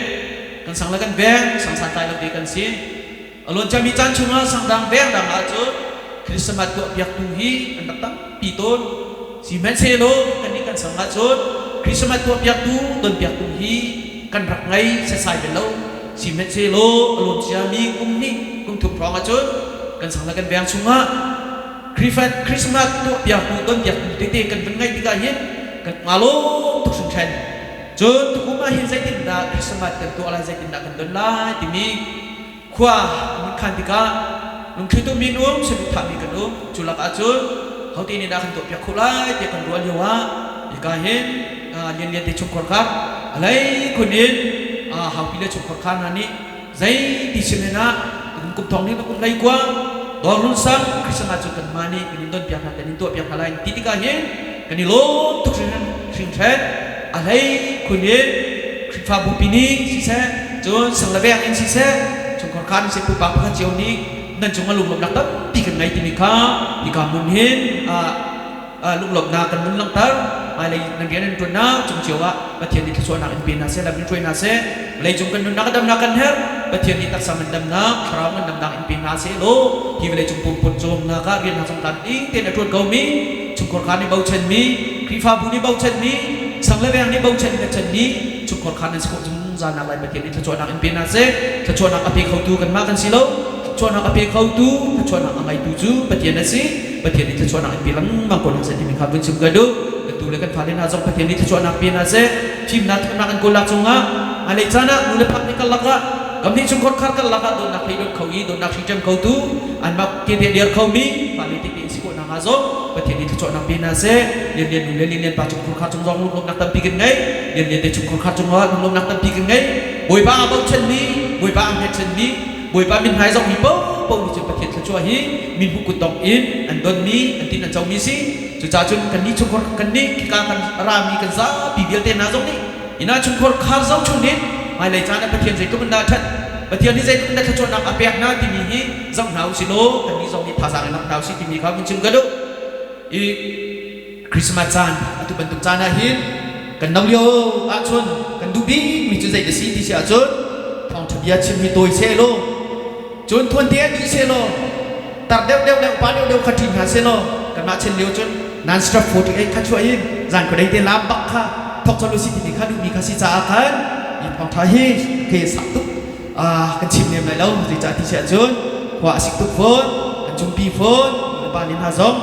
kan sang le kan veng sang santlai lo te kan si. A luan ciami caan chungah sangdang vengdang ahcun Christmas tuahpiaktu hi an rak tampi tawn. Sihmanhsehlaw kannih kan sang ahcun Christmas tuahpiaktu donpiaktu hi kan rak ngei setsai bel lo. Sihmanhsehlaw a luan ciami kum hnih kum thum hrawng ahcun kan sang le kan veng chungah Khrihfa Christmas tuahpiaktu tonpiaktu tete kan vun ngaih tikah hin kan ngalawm tuk hringhran. Cun tukum ah hin zeitindah Christmas kan tuah lai, zeitindah kan don lai timi khua kan hun khan tikah lungthli tummi um, saduhthahmi kan um. Cu lakah cun Hote nih dah kan tuahpiak khawh lai tiah kan ruah lio ah hika hin lianlian te chungkhar kha a lei khun in haupi le chungkhar kha hna nih zei ti sim hen ah kum kum thong nih kum lei kua dawrlun sang Christmas cu kan mah nih kan in don piak hna kan in tuah piak hna lai ti tikah hin kan i lawm tuk hringhren a hlei khun in Khrihfabu pi nih siseh cun sang le veng in siseh chungkhar kha siseh pupa pakhat cio nih nan cung ah lunglawmhnak tampi kan ngei timi kha hika hmun hin lunglawmhnak kan vun langhter. Hmailei nan rian nan ṭuannak cung cio ah Pathian nih thluachuahnak in pe hna seh, lam in hruai hna seh. Vawleicung kan nunnak a damnak kan herh. Pathian nih taksa ngandamnak, thlarau ngandamnak in pe hna seh law hi vawleicung pumput cawmnak ah rian hna zong tlamtling tein a ṭuan komi, chungkhar kha nih bochanmi, Khrihfabu nih bochanmi, sang le veng nih bochan in a chanmi chungkhar kha nan si khawh zungzalnak lai Pathian nih thluachuahnak in pe hna seh. Thluachuahnak a pe khotu kanmah kan si lo. Thluachuahnak a pe khotu, thluachuahnak a ngeitu cu Pathian a si. Pathian nih thluachuahnak in pe lengmang ko hna seh timi kha vun chim ka duh. Kan tu le kan fale hna zong Pathian nih thluachuahnak pe hna seh. Fimnak thawngnak an kawl lak cungah hmailei caan ah nu le pa nih karlak ah kam nih chungkhar khar karlak ah dawtnak hlei dawt kho i dawtnak hri ṭem khotu anmah ke te dir khomi fale tete in si khawh nakhnga zong Pathian nih thluachuahnak pe hna seh. Lianlian nu le lianlian pa chungkhar khar cung zong lunglawmhnak tampi kan ngei. Lianlian te chungkhar khar cungah lunglawmhnak tampi kan ngei. Bawipa aa bochanmi, Bawipa aa hngatchanmi, Bawipa mithmai zohmi paohpaoh nih cun Pathian thluachuah hi mithmuh kutdong in an donmi, an tin an comi si. Cucaah cun kannih chungkhar kannih khika kan rami kan zapi vialte hna zong nih inn ah chungkhar khar zohchun in hmailei caan ah Pathian zeitluk in dah a ṭhat, Pathian nih zeitluk in dah thluachuahnak a pek hna timi hi zoh hna usih law kannih zong nih thazaang in lang hna usih timi kha vun chim ka duh. I Christmas caan atu bantuk caan ah hin kan no lio ahcun kan duh bikmi cu zei a si ti si ahcun thawngṭha bia chim hi tawi seh law cun thuante ah dih seh law tar deuhdeuh le upa deuhdeuh kha ṭhi hna seh law kanmah chen lio cun non-stop 48 kha chuah in zan khuadei te lam bak kha thawk colh usih timi kha duhmi kha si caah khan hi thawngṭha hi ke sak tuk kan chim lem lai lo. Zeicah ti si ahcun khua a sik tuk fawn, kan cumpi fawn, nulepa nih hna zong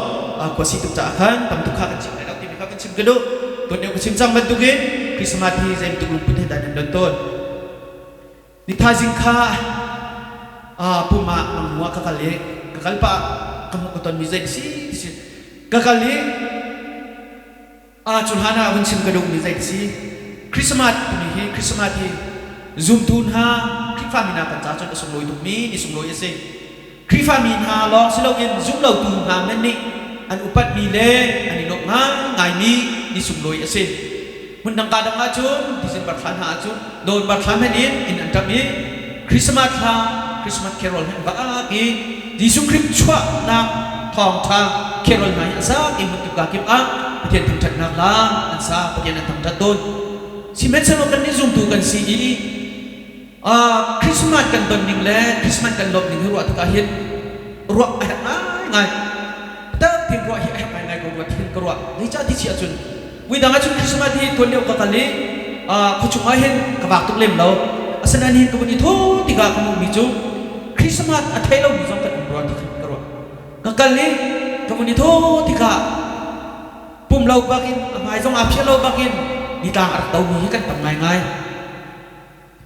khua sik tuk caah khan tam tuk kha kan chim lai lo timi kha kan chim ka duh. Tuan deuh ka chim cang bantukin Christmas hi zei bantuk lungput he dah nan don tawn? Ni thaizing kha pum ah mangmu ah ka kal i ka kal pah ka hmuh ka tonmi zei si ti si ka kal i Cu hlan ah vun chim ka duhmi zei si? Christmas timi hi Christmas hi zumtu hna Khrihfami hna kan ca cun a sunglawi tukmi ni sunglawi a si. Khrihfami hna lawng si loin zumlotu hna hmanh nih an upatmi le an i lawmh ngaingaimi ni sunglawi a si. Hmun dang ka dang ahcun December thla hna ahcun November thla hmanh in inn an ṭap i Christmas thla Christmas carol hmanh va i Jesuh Khrih chuahnak thawngṭha carol hna hi a sak i hmun ka kip ah Pathian thangṭhatnak la an sa, Pathian an thangṭhat tawn. Sihmanhsehlaw kannih zumtu kan si i Christmas kan don ning le Christmas kan lawmh ning hi ruah tikah hin ruah a herh ngaingai. Tak tin ruah hi a herh ngaingai ko rua ti hin ka ruah. Zeicah ti si ahcun Muidang ahcun Christmas hi tuan deuh ka kal i khuachung ah hin ka vak tuk lem lo. Asinain hin ka vun i thaw tikah ka hmuhmi cu Christmas a thei lomi zong kan um rua ti khan ka ruah. Ka kal i ka vun i thaw tikah pum lo bakin a hmai zong aa phiah lo bakin nitlang a rak tomi hi kan tam ngaingai.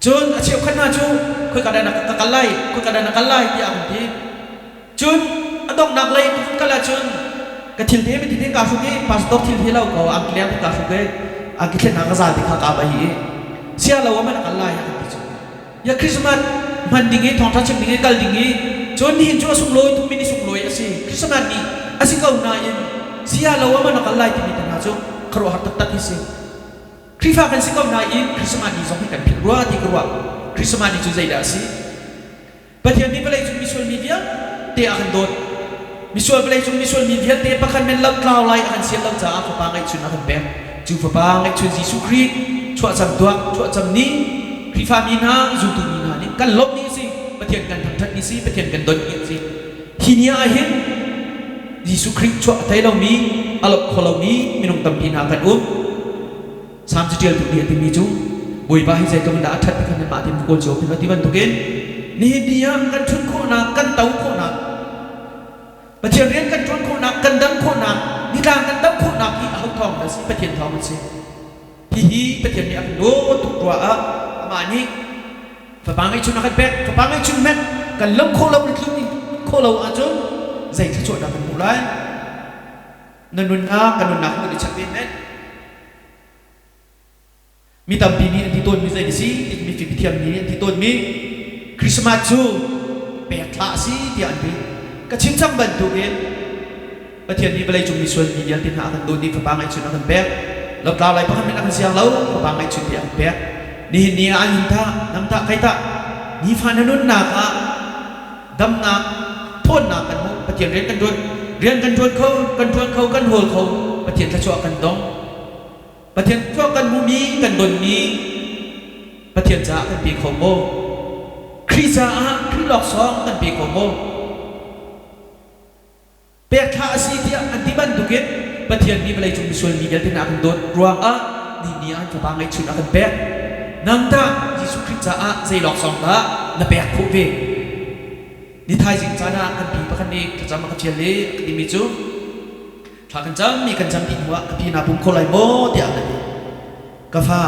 Cun a cheukhat hna cu khoika dah na ka kal lai, khoika dah na kal lai tiah a kan ti. Cun a donghnak lei ka vun kal ahcun ka thil te mi tete kaa hruk i pastor thil hi lo ko angkileng te kaa hruk i angki thlennak ka zal te kha kaa bai i sia lo ah man a kal lai a kan ti cu. Ya Christmas hman ding i thawngṭha chim ding i kal ding i cun nihin cu a sunglawi tukmi ni sunglawi a si. Christmas ni a si ko nain sia lo ah man a kal lai timi te hna cu khuaruahhar taktak hi si. Khrihfa kan si ko nain Christmas ni zong hi kan philh rua ti ka ruah. Christmas ni cu zeidah a si? Pathian nih vawleicung misual mi vialte a kan dawt. Misual vawleicung misual mi vialte pakhat men lo tlau lai a kan sian lo caah Fapa ngeihchun a kan pek. Cu Fapa ngeihchun Jesuh Khrih chuahcam tuak, chuahcam ni, Khrihfa mi hna, zultu mi hna nih kan lawmh ni a si. Pathian kan thangṭhat ni si, Pathian kan don ni a si. Hi ni ah hin Jesuh Khrih chuah a thei lomi, a lawmh kho lomi minung tampi hna kan um. Salm caṭialtu nih a timi cu Bawipa hi zeitluk in dah a ṭhat ti kha nanmah tein va kawl cio hmanh u ti bantukin nihin ni ah kan ṭhut khawhnak, kan to khawhnak, Pathian rian kan ṭuan khawhnak, kan dam khawhnak, nitlang kan doh khawhnak hi aho thawng dah a si? Pathian thawng a si. Hihi Pathian nih a kan dawt tuk ruah ah amah nih fapa ngeihchun a kan pek. Fapa ngeihchun hmanh kan lawmh khawh lo, kan tlun khawh lo ahcun zei thluachuah dah kan hmuh lai? Na nunnak kan nunnak hi kan i check ve men. Mi tampi nih an ti tawnmi zei si ti mi fimthiam nih an ti tawnmi Christmas cu pek thla a si tiah an ti. Ka chim cang bantukin Pathian nih vawleicung misual mi vialte hna a kan dawt i Fapa ngeihchun a kan pek. Lotlau lai pakhat hmanh a kan siang lo, Fapa ngeihchun te a kan pek. Nihin ni ah an hin tah, nang tah, kai tah, nifa na nunnak ah damnak, thawnnak kan hmuh, Pathian rian kan ṭuan, rian kan ṭuan kho, kan ṭuan kho, kan hawl kho, Pathian thluachuah kan dong. Pathian thluachuah kan hmuhmi, kan donmi Pathian caah kan pe kho maw? Khrih caah Khrih laksawng kan pe kho maw? Pek thla a si tiah an ti bantukin Pathian nih vawleicung misual mi vialte hna a kan dawt ruangah ni ni ah an Fapa ngeihchun a kan pek. Nang tah Jesuh Khrih caah zei laksawng dah na pek khawh ve? Ni thaizing caan ah kan pi pakhat nih thlacam a ka fial i a ka timi cu thla kan cam mi kan cam dih hnuah ka pi naa pum kho lai maw tiah a ka ti. Ka fa,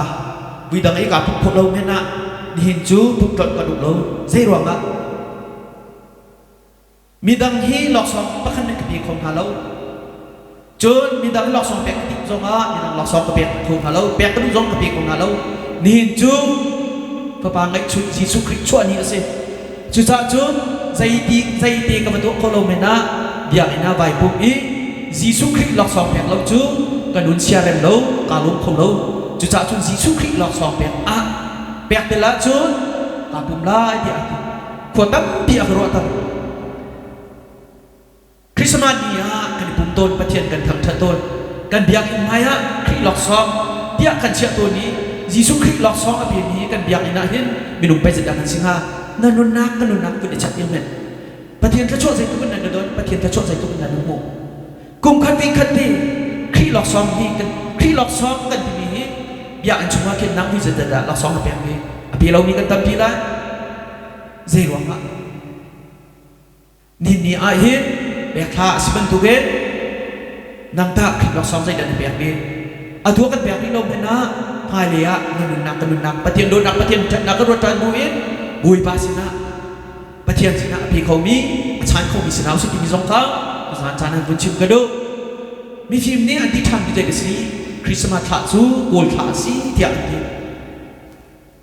vuidang i kaa pumh khawh lo men ah nihin cu pumh tlolh ka duh lo. Zei ruangah? Midang hi laksawng pakhat nan ka pe kho hna lo. Cun midang laksawng pek ka timh zongah midang laksawng ka pek kho hna lo. Pek ka duh zong ka pe kho hna lo. Nihin cu Fapa ngeihchun Jesuh Khrih chuah ni a si. Cucaah cun zeiti zeite ka va tuah kho lo men ah biakinn ah vai pum i Jesuh Khrih laksawng pek lo cu ka nun siarem lo, kaa lawm kho lo. Cucaah cun Jesuh Khrih laksawng pek ah pek tel ahcun kaa pum lai tiah a ti. Khua tampi a ka ruahter. Christmas ni ah kan i pum tawn, Pathian kan thangṭhat tawn. Kan biakinn hmai ah Khrih laksawng tiah kan chiah tawn i Jesuh Khrih laksawng a pemi kan biakinn ah hin minung pei zeidah kan si hnga? Na nunnak, ka nunnak vun i check ding men. Pathian thluachuah zeitluk in nan ka don, Pathian thluachuah zeitluk in nan hmuh. Kum khat vi khat ti Khrih laksawng hi kan Khrih laksawng kan timi hi biakinn chungah khin nang vi zeidah dah laksawng na pek ve? A pe lomi kan tampi lai. Zei ruangah? Nihin ni ah hin pek thla a si bantukin nang tah Khrih laksawng zeidah na pek ve? Atu kan pek rih lo hmanh ah hmailei ah na nunnak ka nunnak Pathian dawtnak Pathian ṭhatnak ka ruat ṭhan buin Bawipa sinah Pathian sinah a pe khomi a chaan khomi si hna usih timi zong kha tuzaan caan ah vun chim ka duh. Mifim nih an ti ṭhan mi zei ka si? Christmas thla cu Kawl thla a si tiah an ti.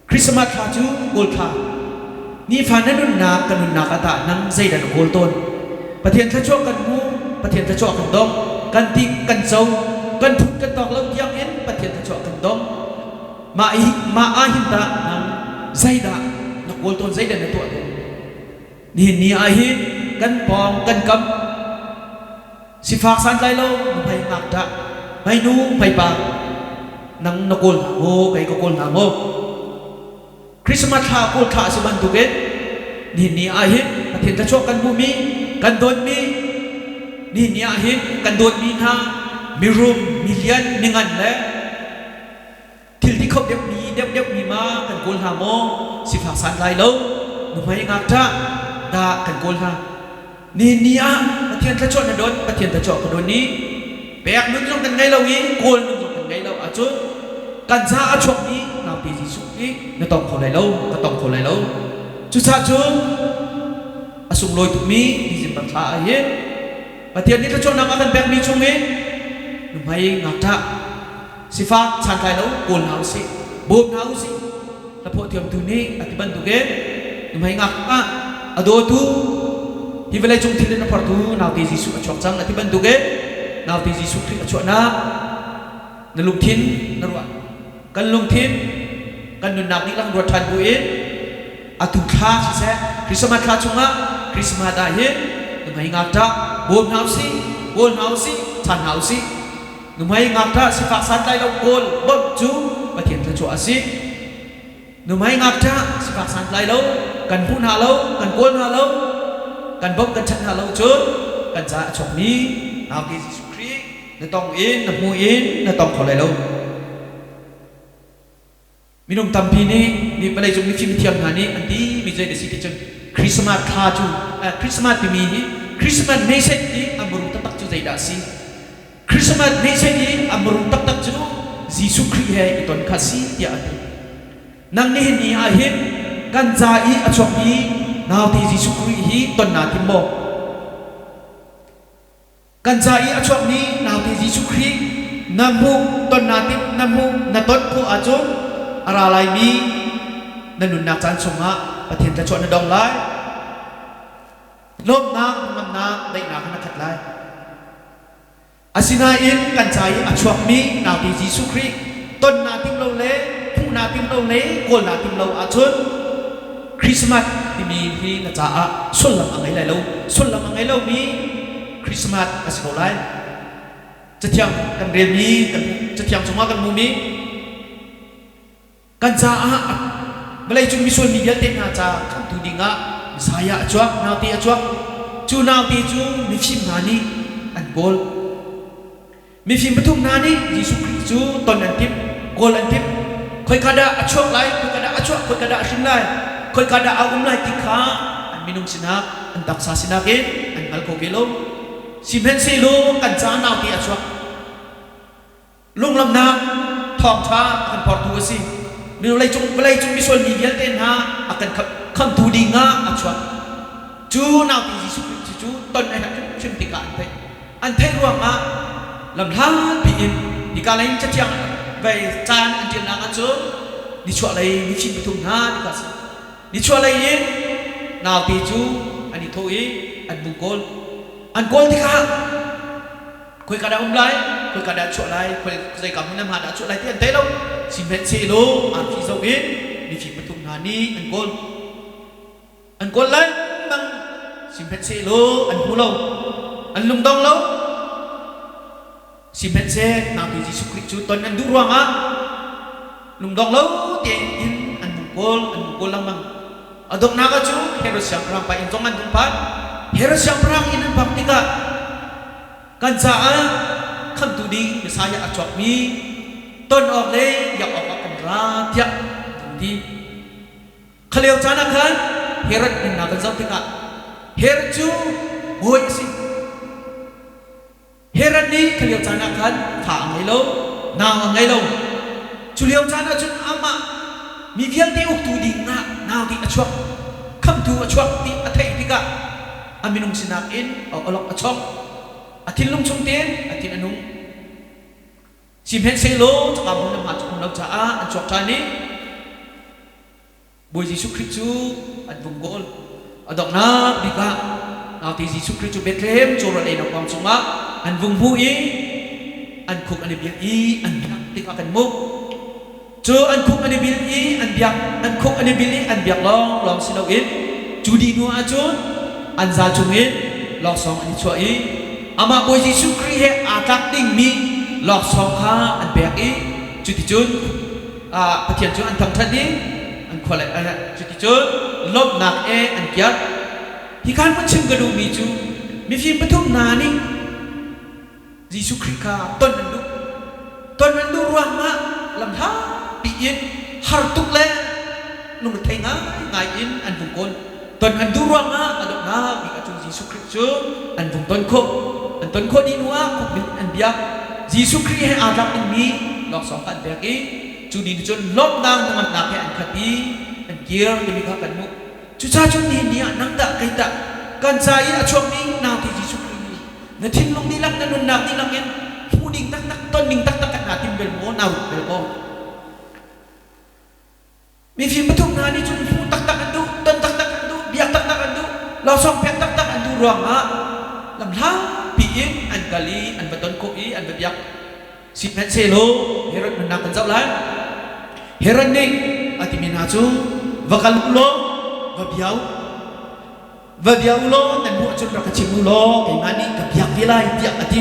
Christmas thla cu Kawl thla. Nifa na nunnak ka nunnak ah tah nang zeidah na kawl tawn? Pathian thluachuah kan hmu, Pathian thluachuah kan dong, kan tik, kan co, kan phut kan tawk lo tiang in Pathian thluachuah kan dong. Mah hi mah ah hin tah nang zeidah na kawl tawn, zeidah na tuah tawn? Nihin ni ah hin kan pawng kan kam sifak santlai lo hmai ngakṭah hmai nu hmai pa nang na kawl hna maw kei ka kawl hna maw Christmas thla kawl thla a si bantukin nihin ni ah hin Pathian thluachuah kan hmuhmi kan dawtmi nihin ni ah hin kan dawtmi hna mirum milian mingan le thil ti kho deuhmi deuh deuhmi ma kan kawl hna maw sifak santlai lo nuhmei ngakṭah dah kan kawl hna nihin ni ah Pathian thluachuah na don Pathian thluachuah ka don i pek nun zong kan ngei lo i kawl nun zong kan ngei lo ahcun kan ca a chuakmi naute Jesuh hi na tong kho lai lo ka tong kho lai lo cucaah cun a sunglawi tukmi December thla ah hin Pathian nih thluachuahnak a kan pekmi chungin nuhmei ngakṭah Sifak santlai lo kawl hna usih, bawm hna usih. Hlaphuah thiamtu nih a ti bantukin nuhmei ngak ah a dawtu hi vawlei cung thil in a phortu naute Jesuh a chuak cang a ti bantukin naute Jesuh Khrih a chuahnak na lungthin na ruah kan lungthin kan nunnak dihlak ruat ṭhan buin atu thla siseh Christmas thla chungah Christmas ah hin nuhmei ngakṭah bawm hna usih kawl hna usih chan hna usih Nuhmei ngakṭah sifak santlai lo kawl bawmh cu Pathian thluachuah a si. Nuhmei ngakṭah sifak santlai lo kan hmuh hna lo, kan kawl hna lo, kan bawmh kan chanh hna lo cun kan caah a chuakmi naute Jesuh Khrih na tong in na hmu in na tong kho lai lo. Minung tampi nih mi vawleicung mifim thiam hna nih an ti mi zei na si ti cun Christmas thla cu Christmas timi hi Christmas message i a muru taktak cu zeidah a si? Christmas message i a muru taktak cu Jesuh Khrih he i ton kha si tiah a ti. Nang nihin ni ah hin kan ca i a chuakmi naute Jesuh Khrih hi ton naa tim maw? Kan ca i a chuakmi naute Jesuh Khrih na hmuh ton naa timh na hmuh na ton khawh ahcun a ra laimi na nunnak caan chungah Pathian thluachuah na dong lai. Lawmhnak, hnangamnak, daihnak in na khat lai. Asinain kan ca i a chuakmi naute Jesuh Khrih ton naa tim lo le hmuh naa tim lo le kawl naa tim lo ahcun Christmas timi hi na caah sullam a ngei lai lo. Sullam a ngei lomi Christmas a si ko lai. Cathiang kan relmi, kan cathiang chungah kan hmuhmi Kan caah vawleicung misual mi vialte hna ca khamhtu dingah Messiah a chuak, naute a chuak. Cu naute cu mifim hna nih an kawl. Mifim pathum hna nih Jesuh Khrih cu ton an timh, kawl an timh. Khoika dah a chuak lai, khoika dah a chuah, khoika dah a hrin lai, khoika dah a um lai ti kha an minung sinak, an taksa sinak in an hngal kho ve lo. Sihmanhsehlaw kan ca naute a chuak. Lunglamnak thawngṭha a kan phortu a si. Minung leicung vawleicung misual mi vialte hna a kan khamtu ding ah a chuak. Cu naute Jesuh Khrih cu ton a herh hrimhrim tikah an theih. An theih ruangah lamhlatpi in hika lei in cathiang vei caan an ṭialnak ahcun nichuahlei mifim pathum hna ti kha a si. Nichuahlei in naute cu an i thawh i an vung kawl. An kawl tikah Khoika dah um lai, khoika dah chuah lai, khoi zeika hmun hma dah chuah lai ti an thei lo. Sihmanhsehlaw arfi zoh in mifim pathum hna nih an kawl. An kawl lengmang, sihmanhsehlaw an hmu lo. An lungdong lo. Sihmanhseh nautu Jesuh Khrih cu ton an duh ruangah lungdong lo tein an hung kawl, an hung kawl lengmang. A donghnak ah cu Herod siangpahrang pa inn zong an hung phan. Herod siangpahrang inn an phak tikah Kan caah khamtu ding Messiah a chuakmi ton awk le biak awkah kan ra tiah an ti. Kha lio caan ah khan Herod nunnak kan zoh tikah Herod cu bawi a si. Herod nih kha lio caan ah khan fa a ngei lo, nau a ngei lo. Cu lio caan ah cun amah mi vialte uktu ding ah nau ding a chuak, khamtu a chuak ti a theih tikah a minung sinak in a awlok a chong, a thinlung chung tein a thin a nung. Sihmanhsehlaw cakam hmun le hma cu um lo caah an chuak ṭhan i Bawi Jesuh Khrih cu an vung kawl. A donghnak bik ah naute Jesuh Khrih cu Bethlehem cawrawl einak kuang chungah an vung hmuh i an khuk an i bil i an biak tikah kan hmuh. Cu an khuk an i bil i an biak, an khuk an i bil i an biak lawnglawng si loin cu dih hnu ahcun an zal chungin laksawng an i chuah i amah Bawi Jesuh Khrih he aa tlak dingmi laksawng kha an pek i cuticun Pathian cu an thangṭhat i an khua le cuticun lawmhnak e an kiar. Hi khan vun chim ka duhmi cu mifim pathum hna nih Jesuh Khrih kha ton an duh. Ton an duh ruangah lamhlatpi in har tuk le lungrethei ngaingai in an vung kawl. Ton an duh ruangah a donghnak bik ahcun Jesuh Khrih cu an vung ton khawh. An ton khawh dih hnuah khukbil an biak. Jesuh Khrih he aa tlak dingmi laksawng kha an pek i cu ni cun lawmhnak hnangamnak he an khat i an kir timi kha kan hmuh. Cucaah cun nihin ni ah nang tah kei tah kan ca i a chuakmi naute Jesuh Khrih hi Na thinlung dihlak, na nunnak dihlak in hmuh ding taktak, ton ding taktak kan naa tim bel maw, naa ruat bel maw? Mifim pathum hna nih cun hmuh taktak an duh, ton taktak an duh, biak taktak an duh, laksawng pek taktak an duh ruangah lamhlatpi in an kal i an va ton khawh i an va biak. Sihmanhsehlaw Herod nunnak kan zoh lai. Herod nih a timi hna cu va kal u law va bia u. Va bia u law nan hmuh ahcun rak ka chim u law keimah nih ka biak ve lai tiah a ti.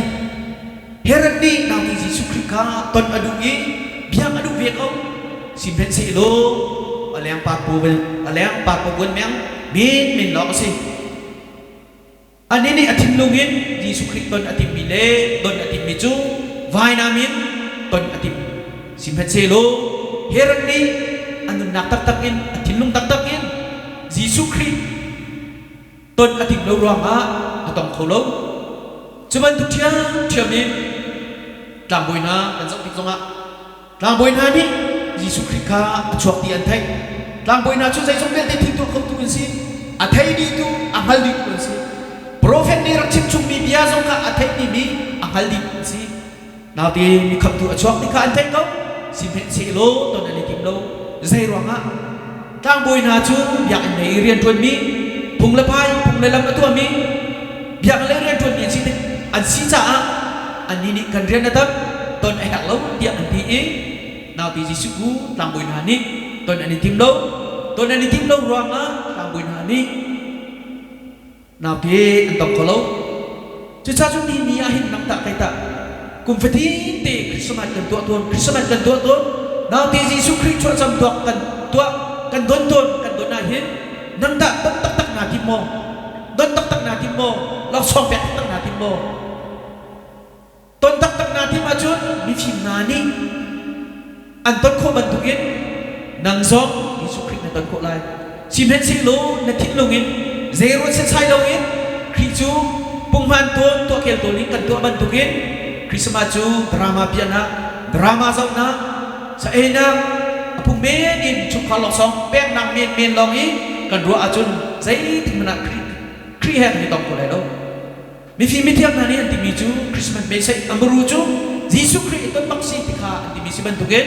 Herod nih naute Jesuh Khrih kha ton a duh i biak a duh ve ko. Sihmanhsehlaw a lengpar paw a lengpar paw meng menmen lawng a si. Anih nih a thinlung in Jesuh Khrih ton a timmi le don a timmi cu vainam in ton a tim. Sihmanhsehlaw Herod nih a nunnak taktak in a thinlung taktak in Jesuh Khrih ton a timh lo ruangah a tong kho lo. Cu bantuk ṭhiamṭhiam in tlangbawi hna kan zoh tik zongah tlangbawi hna nih Jesuh Khrih kha a chuak ti an theih. Tlangbawi hna cu zeizong vialte thil tuah khotu an si. A thei dihtu, a hngal dihtu an si. Profet nih rak chimchungmi bia zong kha a theih dihmi, a hngal dihtu an si. Naute mi khamtu a chuak ti kha an theih ko. Sihmanhsehlaw ton an i tim lo. Zei ruangah? Tlangbawi hna cu biakinn lei i rianṭuanmi, phung le phai, phung le lam a tuahmi, biakinn lei rianṭuanmi an si tik an si caah annih nih kan rian a tam, ton a herh lo tiah an ti i naute Jesuh cu tlangbawi hna nih ton an i tim lo. Ton an i timh lo ruangah tlangbawi hna nih naute an tong kho lo. Cucaah cun ni ni ah hin nang tah kai tah kum fatin te Christmas kan tuah tawn, Christmas kan tuah tawn. Naute Jesuh Khrih chuahcam tuak kan tuah, kan don tawn, kan don ah hin nang tah don taktak naa tim maw? Don taktak naa tim maw? Laksawng pek taktak naa tim maw? Ton taktak naa tim ahcun mifim hna nih an ton khawh bantukin nang zong Jesuh Khrih na ton khawh lai. Sihmanhsehlaw na thinlung in zei ruat setsai loin Khrih cu punghman tawn tuahkel tawn in kan tuah bantukin Christmas cu drama piahnak, drama zohnak, sa einak, a phung men in chungkhar laksawng peknak menmen lawng i kan ruah ahcun zeitik hmanh ah Khrih Khrih he kan i tong kho lai lo. Mifim mithiang hna nih an timi cu Christmas message a muru cu Jesuh Khrih i ton bak si ti kha an timi si bantukin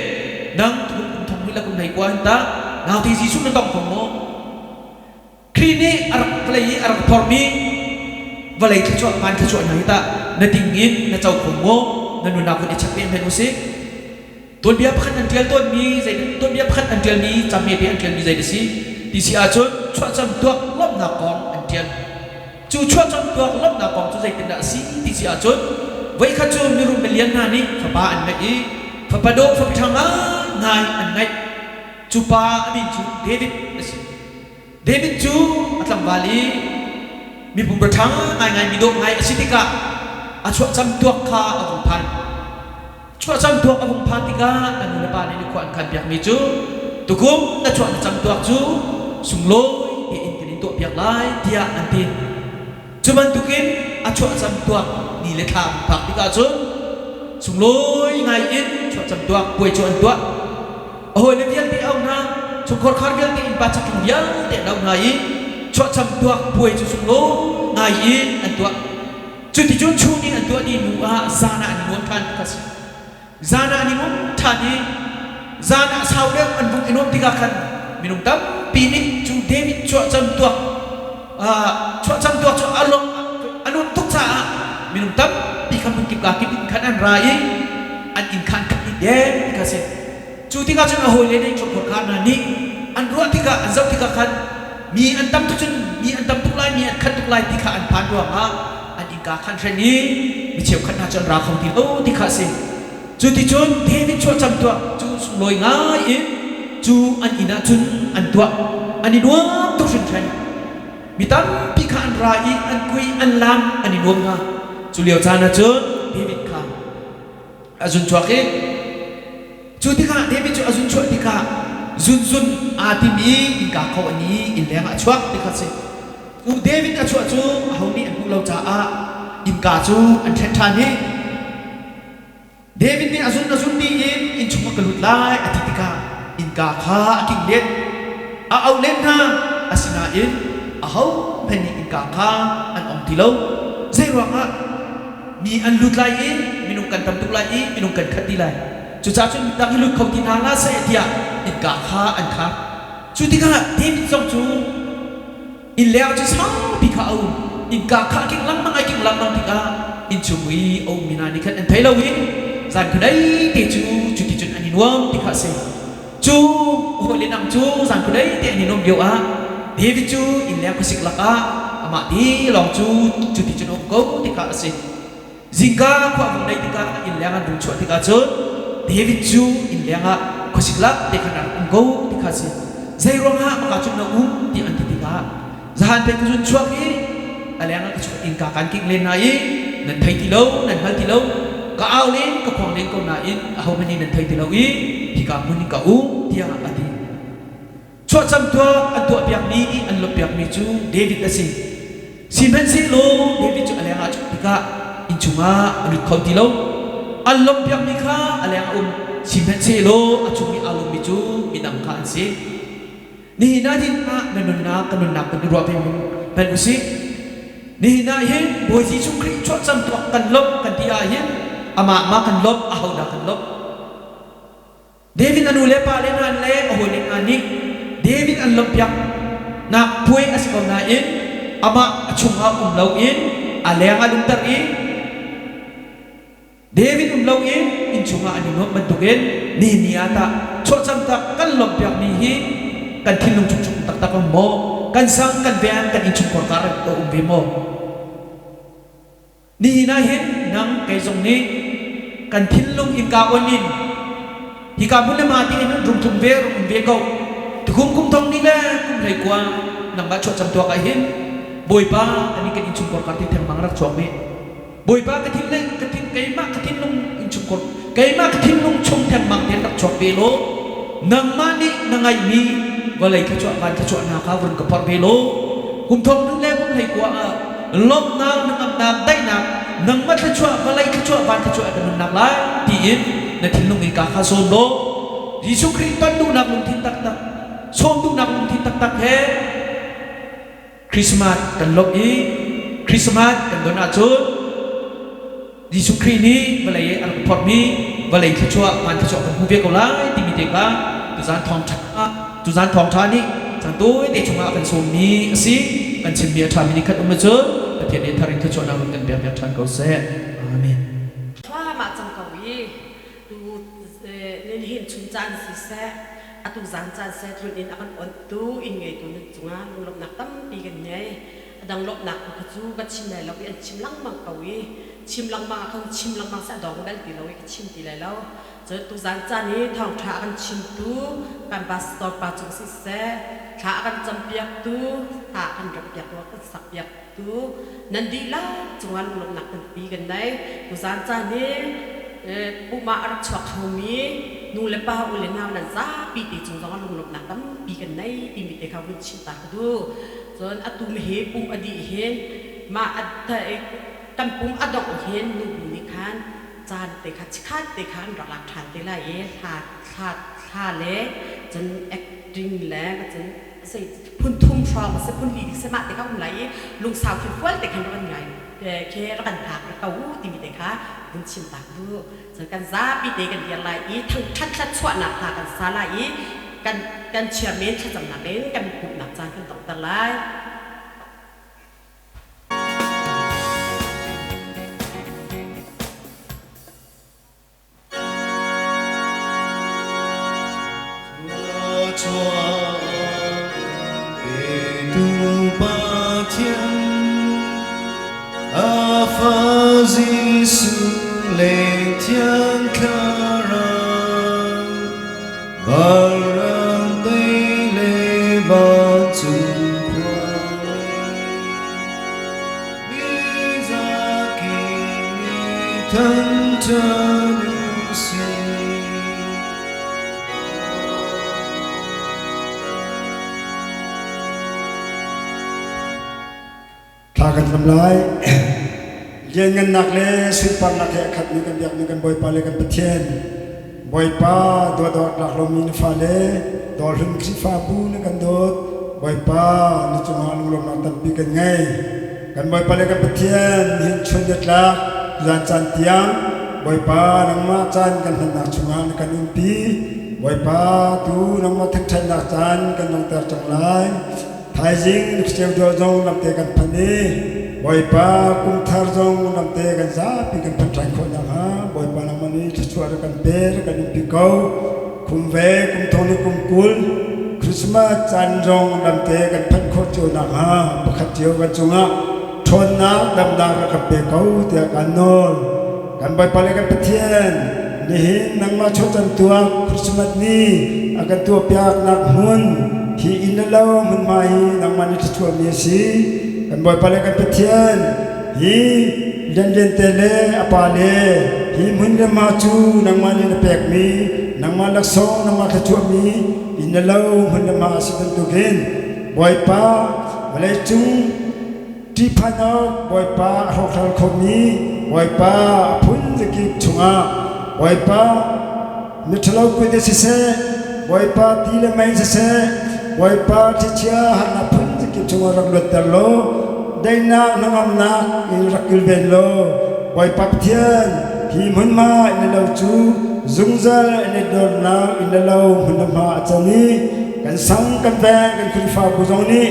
nang tukum kum thong hnih le kum hlei kua hin tah naute Jesuh na tong kho maw? Khrih nih a rak vawlei i a rak phormi vawlei thluachuah van thluachuah hna hi tah na ding in na co kho maw? Na nunnak vun i check ve hmenh usih. Tuanbia pakhat an ṭial tawnmi zei tuanbia pakhat an ṭialmi camhmete an ṭialmi zei a si ti si ahcun chuahcam tuak lawmhnak kong an ṭial. Cu chuahcam tuak lawmhnak kong cu zeitindah a si ti si ahcun voikhat cu mirum milian hna nih fapa an ngeih i fapa dawh fapa ṭha ngaingai an ngeih. Cu pa a min cu David a si. David cu a tlangval i mipum ṭha ngaingai mi dawh ngai a si tikah a chuahcam tuak kha a vung phan. Chuahcam tuak a vung phan tikah a nu le pa nih nikhua an khanpiakmi cu tukum na chuah na cam tuak cu sunglawi tein kan in tuahpiak lai tiah an ti. Cu bantukin a chuahcam tuak ni le thla a vung phak tikah cun sunglawi ngai in chuahcam tuak puai cu an tuah. A hawile vialte a auh hna, chungkhar khar vialte innpa chakthlang vialte an auh hna i chuahcam tuak puai cu sunglawi ngai in an tuah. Cuticun chun in an tuah dih hnu ah zan ah an i nuam ṭhan ti kha a si. Zan ah an i nuam ṭhan i zan ah sau deuh an vung i nuamh tikah khan minung tampi nih cu David chuahcam tuak chuahcam tuak cu a lawng a nuamh tuk caah minung tampi kha hmunkip kakip in khan an ra i an inn kha an khat dih deng ti kha a si. Cu tikah cun a hawile nih chungkhar hna nih an ruah tikah an zoh tikah khan mi an tam tuk cun mi an tam tuk lai mi an khat tuk lai ti kha an phan ruangah an innka kha an hren i mi cheukhat hna cu an ra kho ti lo ti kha a si. Cu ti cun David chuahcam tuah cu sunglawi ngai in cu an inn ah cun an tuah. An i nuam tuk hringhran. Mi tampi kha an ra i an kui an lam an i nuam hna. Cu lio caan ah cun David kha a zun chuak i cu tikah David cu a zun chuah tikah zunzun aa tim i innka kho an i innleng ah a chuak ti kha a si. Cu David a chuah cu aho nih an hmuh lo caah innka cu an ṭhen ṭhan i David nih a zun a zun dih in innchung ah ka lut lai a ti tikah innka kha a king len. A auh len hna, asinain ahohmanh nih innka kha an ong ti lo. Zeiruangah? Mi an lut lai i minung kan tam tuk lai i minung kan khat dih lai. Cucaah cun midang hi lut kho ti hna hlah seh tiah innka kha an khar. Cu tikah David zong cu inn leng ah cun saupi kha a um. Innka kha a kingh lengmang ai kingh lengmang tikah innchung i a ummi hna nih khan an thei lo i zan khuadei te cu cuticun an i nuam ti kha a si. Cu hawile dang cu zan khuadei te an i nuamh lio ah David cu innleng khuasik lakah amah ti lawng cu cuticun a um ko ti kha a si. Zingka khua vung dei tikah innleng an vung chuah tikah cun David cu innleng ah khuasik lak te khan a rak um ko ti kha a si. Zei ruangah maka cun na um tiah an ti tikah zahan pei ka zun chuak i a leng ah ka chuak innka kaan kingh len hna i nan thei ti lo nan hngal ti lo ka au len ka khuang len ko nain ahohmanh nih nan thei ti lo i hika hmun in ka um tiah a ti. Chuahcam tuah an tuahpiakmi an lawmhpiakmi cu David a si. Sihmanhsehlaw David cu a leng ah a chuak tikah inn chungah a lut kho ti lo. An lawmhpiakmi kha a leng a um, sihmanhsehlaw a chung i aa lawmmi cu midang kha an si. Nihin ah hin ah na nunnak ka nunnak kan i ruah ve hmanh usih. Nihin ah hin Bawi Jesuh Khrih chuahcam tuak kan lawmh kan ti ah hin Amah ma kan lawmh, ahodah kan lawmh? David a nu le pa le hna le a hawile hna nih David an lawmhpiak nak puai a si ko nain amah a chungah um loin a leng ah lumter i David um loin innchung ah an i nuamh bantukin nihin ni ah tah chuahcam tak kan lawmhpiakmi hi kan thinlung chung chung taktak um maw? Kan sang, kan veng, kan innchungkhar kar a um ve maw? Nihin ah hin nang kei zong nih kan thinlung innka on in hika hmun le ma tiin rung tlung ve rung um ve ko. Tukum kum thong ni le kum hlei kua nangmah chuahcam tuak ah hin Bawipa ani kan innchungkhar kar ti thengmang rak chuak ve. Bawipa ka thin le ka thin keimah ka thinlung innchungkhar keimah ka thinlung chung thengmang tein rak chuak ve law nangmah nih na ngaihmi vawlei thluachuah van thluachuah hna kha vun ka phorh ve law kum thong hnih le kum hlei kua ah lawmhnak hnangamnak daihnak nangmah thluachuah vawlei thluachuah van thluachuah ka nunnak lai tiin na thinlung in ka kha sawm law Jesuh Khrih ton duhnak lungthin taktak sawm duhnak lungthin taktak he Christmas kan lawmh i Christmas kan don ahcun Jesuh Khrih nih vawlei i a rak phorhmi vawlei thluachuah van thluachuah kan hmu ve ko lai timi te kha tuzan thawngṭha tuzan thawngṭha nih caan tawite chungah a kan sawmmi a si. Kan chimmi a ṭhami nih khat um ahcun Pathian nih thar in thluachuahnak run kan pek piak ṭhan ko seh. Amen. Thluahmah cang ko i tu nihin chun caan siseh atu zan caan seh tlun in a kan onhtu inn ngeitu nan cungah lunglawmhnak tampi kan ngei. A dang lawmhnak tu kha cu ka chim lai lo i an chim lengmang ko i chim lengmang ah khan chim lengmang seh a dong bal ti lo i ka chim ti lai lo. Cun tuzan caan i thawngṭha a kan chimtu kan pastor pa cung siseh, thla a kan campiaktu, hla a kan remhpiaktu, a kan sakpiaktu nan dihlak cungah lunglawmhnak tampi kan nei. Tuzan caan i pumh ah a rak chuak khomi nu le pa, u le nau nan zapi te cung zongah lunglawmhnak tampi kan nei timi te kha vun chim ta ka duh. Cun atu hi pum a dih hin mah kan pum a dongh hin nubu nih khan caan te kha chikhat te kha an rak lak ṭhan te lai i hla hla hla le cun acting le cun sei phun thum hrawng a si phun li si mah te kha um lai i lungsau khi fual te khan rak kan ngai khi rak kan hngak ko timi te kha vun chim tak bu cun kan zapi te kan dir lai i thangṭhat thluachuahnak hla kan sa lai i kan kan chairman thlacamnak in kan pumhnak caan kan donghter lai. Thla kan cam lai. Lianngannak le sunparnak he a khatmi kan biakmi kan Bawipa le kan Pathian. Bawipa dawdawt lak lomi na fale dawhlun Khrihfabu na kan dawt. Bawipa na cungah lunglawmnak tampi kan ngei. Kan Bawipa le kan Pathian nihin chun nitlak zan caan tiang Bawipa nangmah caan kan hmannak chungah na kan umpi. Bawipa tu nangmah thangṭhatnak caan kan langhter cang lai. Thaizing ceu dual zong lamte kan phan i Bawipa kum thar zong lamte kan zapi kan phan ṭhan khawh nakhnga Bawipa nangmah nih thluachuah rak kan pe rak kan umpi ko. Kum ve kum thong le kum 20 Christmas caan zong lamte kan phanh khawh cio nakhnga pakhat cio kan cungah ṭhawnnak damnak rak kan pe ko tiah kan nawl. Kan Bawipa le kan Pathian, nihin nangmah chawchan tuak Christmas ni a kan tuahpiaknak hmun hi inn le lo hmunhma hi nangmah nih thluachuahmi a si. Kan Bawipa le kan Pathian, hi lianlian te le a pa le hi hmun le hma cu nangmah nih na pekmi, nangmah laksawng, nangmah thluachuahmi inn le lo hmun le hma a si bantukin Bawipa vawleicung Ṭihphan awk Bawipa a hrawkhralh khomi Bawipa a phun zakip chungah Bawipa miṭhalo kut in siseh Bawipa ti le mei siseh Bawipa thlichia harnak phun zakip chungah rak luatter law daihnak hnangamnak in rak kilven law Bawipa Pathian hi Hi hmunhma in lo cu zungzal in i dornak in lo hmunhma a can i kan sang kan veng kan Khrihfabu zong nih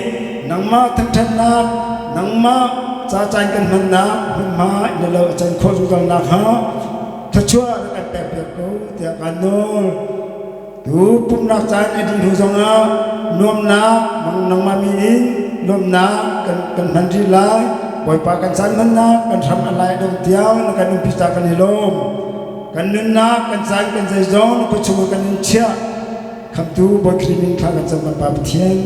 nangmah thangṭhatnak nangmah ca caan kan hmannak hmunhma in lo a can khawh zungzal nakhnga thluachuah na kan pekpiak ko tiah kaan nawl. Tu pumhnak caan a dih hnu zongah nuamnak nangmah min in nuamnak kan, kan hman rih lai. Bawipa kan caan hmannak kan hram a lai dong tiang na kan umpi ta kan i lawm. Kan nunnak kan caan kan zeizong na kut chungah kan in chiah. Khamtu Bawi Khrih min thla kan cam kan Pa Pathian.